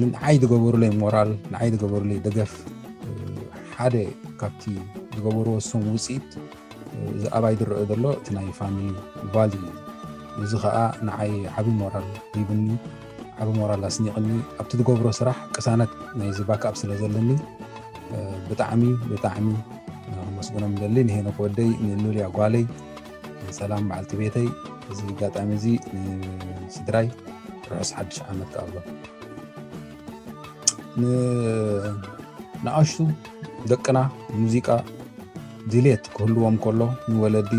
ንዓይ ዝገበሩለይ ሞራል ንዓይ ዝገበሩለይ ደገፍ ሓደ ካብቲ ዝገበርዎ እሶም ውፅኢት እዚ ኣባይ ዝረአ ዘሎ እቲ ናይ ፋሚሊ ቫልዩ እዩ። እዚ ከዓ ንዓይ ዓቢ ሞራል ሂብኒ፣ ዓቢ ሞራል ኣስኒቕኒ። ኣብቲ ዝገብሮ ስራሕ ቅሳነት ናይዚ ባክኣፕ ስለ ዘለኒ ብጣዕሚ ብጣዕሚ ክመስግኖም ደሊ ንሄኖክ ወደይ ንሉልያ ጓለይ ሰላም በዓልቲ ቤተይ። እዚ ኣጋጣሚ እዚ ንስድራይ ርሑስ ሓድሽ ዓመት ክኣብሎም ንኣሽቱ ደቅና ሙዚቃ ድሌት ክህልዎም ከሎ ንወለዲ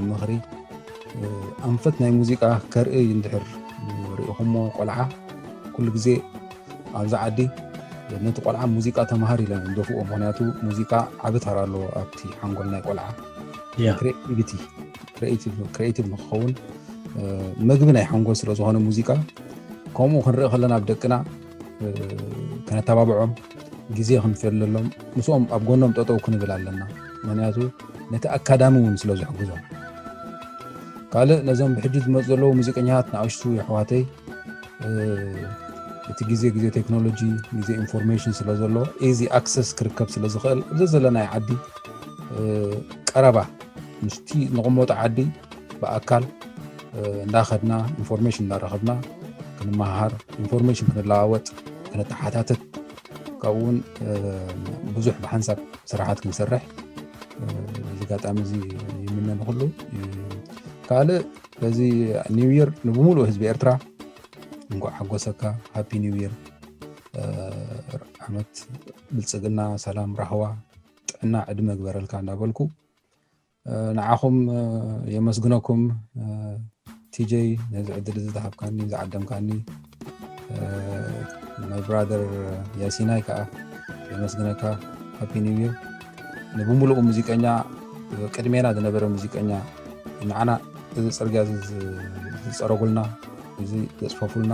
ምኽሪ ኣንፈት ናይ ሙዚቃ ከርኢ እንድሕር ርኢኹሞ ቆልዓ ኩሉ ግዜ ኣብዚ ዓዲ ነቲ ቆልዓ ሙዚቃ ተምሃር ኢሎም እዮም ደፍዎ። ምክንያቱ ሙዚቃ ዓቢ ተራ ኣለዎ ኣብቲ ሓንጎል ናይ ቆልዓ ክሬቲቪቲ ክሬቲቭ ንክኸውን መግቢ ናይ ሓንጎል ስለዝኾነ ሙዚቃ ከምኡ ክንርኢ ከለና ኣብ ደቅና ከነተባብዖም ግዜ ክንፈልሎም ምስኦም ኣብ ጎኖም ጠጠው ክንብል ኣለና። ምክንያቱ ነቲ ኣካዳሚ እውን ስለ ዝሕግዞም ካልእ ነዞም ብሕጂ ዝመፁ ዘለዉ ሙዚቀኛታት ንኣሽቱ የሕዋተይ እቲ ግዜ ግዜ ቴክኖሎጂ ግዜ ኢንፎርሜሽን ስለ ዘሎ ኢዚ ኣክሰስ ክርከብ ስለ ዝኽእል እዚ ዘለና ዓዲ ቀረባ ምስቲ ንቕመጦ ዓዲ ብኣካል እንዳኸድና ኢንፎርሜሽን እንዳረኸብና ክንመሃር ኢንፎርሜሽን ክንለዋወጥ ክንተሓታተት ካብኡ እውን ብዙሕ ብሓንሳብ ስራሓት ክንሰርሕ እዚ ኣጋጣሚ እዚ ይምነ ንኩሉ። ካልእ በዚ ኒው ይር ንብሙሉእ ህዝቢ ኤርትራ እንኳዕ ሓጎሰካ ሃፒ ኒው ይር ዓመት ብልፅግና ሰላም ራህዋ ጥዕና ዕድመ ግበረልካ እንዳበልኩ ንዓኹም የመስግነኩም። ቲጀይ ነዚ ዕድል እዚ ዝሃብካኒ ዝዓደምካኒ my brother ያሲናይ ከዓ የመስግነካ። ሃፒ ኒው ይር። ንብምሉኡ ሙዚቀኛ፣ ቅድሜና ዝነበረ ሙዚቀኛ፣ ንዓና እዚ ፅርግያ እዚ ዝ- ዝፀረጉልና፣ እዚ ዘፅፈፉልና፣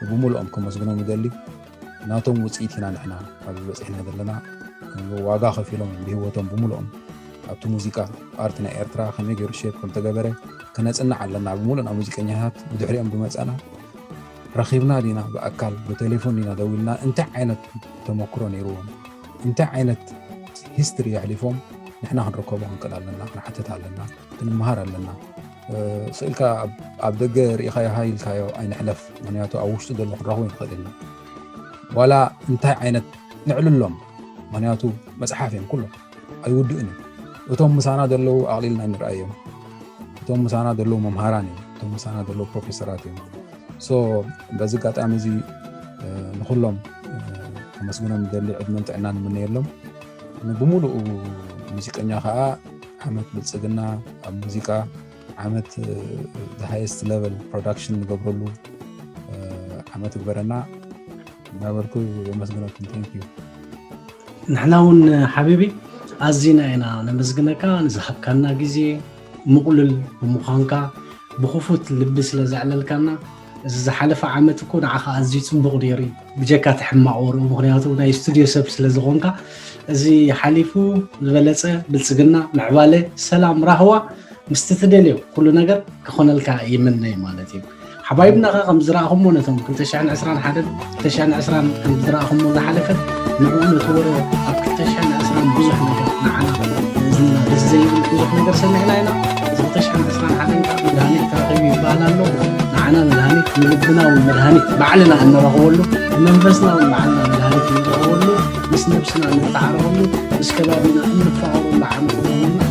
ብሙሉኦም ከመስግኖም ይደሊ። ናቶም ውፅኢት ኢና ንሕና ኣብዚ በፂሕና ዘለና። ዋጋ ከፊሎም ብህይወቶም ብሙሉኦም ኣብቲ ሙዚቃ፣ ኣርት ናይ ኤርትራ ከመይ ገይሩ ሼፕ ከም ተገበረ ክነፅንዕ ኣለና። ብሙሉእና ሙዚቀኛታት ብድሕሪኦም ዝመፀና ረኺብና ዲና፣ ብኣካል ብቴሌፎን ዲና ደዊልና፣ እንታይ ዓይነት ተመክሮ ነይርዎም፣ እንታይ ዓይነት ሂስትሪ የሕሊፎም፣ ንሕና ክንርከቦ ክንክእል ኣለና፣ ክንሓትት ኣለና፣ ክንመሃር ኣለና። ስእልካ ኣብ ደገ ርኢኻዮ ሃይ ኢልካዮ ኣይንሕለፍ። ምክንያቱ ኣብ ውሽጢ ዘሎ ክንረኽቦ ይንኽእል ኢና። ዋላ እንታይ ዓይነት ንዕልሎም፣ ምክንያቱ መፅሓፍ እዮም ኩሎም፣ ኣይውድእን እዮም። እቶም ምሳና ዘለዉ ኣቕሊልና ንርኣዮም። እቶም ምሳና ዘለዉ መምሃራን እዮም። እቶም ምሳና ዘለዉ ፕሮፌሰራት እዮም። ሶ በዚ ኣጋጣሚ እዚ ንኩሎም ከመስግኖም ዝደሊ ዕድመን ጥዕናን ንምነየሎም። ብሙሉኡ ሙዚቀኛ ከዓ ዓመት ብልፅግና ኣብ ሙዚቃ፣ ዓመት ሃይስት ሌቨል ፕሮዳክሽን ንገብረሉ ዓመት ይግበረና እናበልኩ የመስግነኩም። ቴንክ ዩ። ንሕና እውን ሓቢቢ ኣዚና ኢና ነመስግነካ ንዝሃብካና ግዜ፣ ምቕሉል ብምዃንካ፣ ብኽፉት ልቢ ስለ ዘዕለልካና። እዚ ዝሓለፈ ዓመት እኮ ንዓኻ ኣዝዩ ፅቡቕ ነይሩ እዩ፣ ብጀካ እቲ ሕማቕ ወርኡ፣ ምክንያቱ ናይ ስቱድዮ ሰብ ስለ ዝኾንካ። እዚ ሓሊፉ ዝበለፀ ብልፅግና፣ ምዕባለ፣ ሰላም፣ ራህዋ ምስቲ ትደልዮ ኩሉ ነገር ክኾነልካ ይምነ ማለት እዩ። ሓባይብና ኸ ከም ዝረኣኹሞ ነቶም ክልተ ሽሕን ዕስራን ሓደን ክልተ ሽሕን ዕስራን ከም ዝረኣኹሞ ዝሓለፈ ንዕኡ ነቲ ወረ ኣብ ክልተ ሽሕን ዕስራን ብዙሕ ነገር ንዓና እዝንና ደስ ዘይብል ብዙሕ ነገር ሰሚዕና ኢና። እዚ ክልተ ሽሕን ዕስራን ሓደን ከዓ መድሃኒት ተረኺቡ ይበሃል ኣሎ። ንዓና መድሃኒት ንልብና እውን መድሃኒት ባዕልና እንረኽበሉ፣ ንመንፈስና እውን ባዕልና መድሃኒት እንረኽበሉ፣ ምስ ነብስና እንተዓረቐሉ፣ ምስ ከባቢና እንፋቐረሉ ዓመት ክኸውን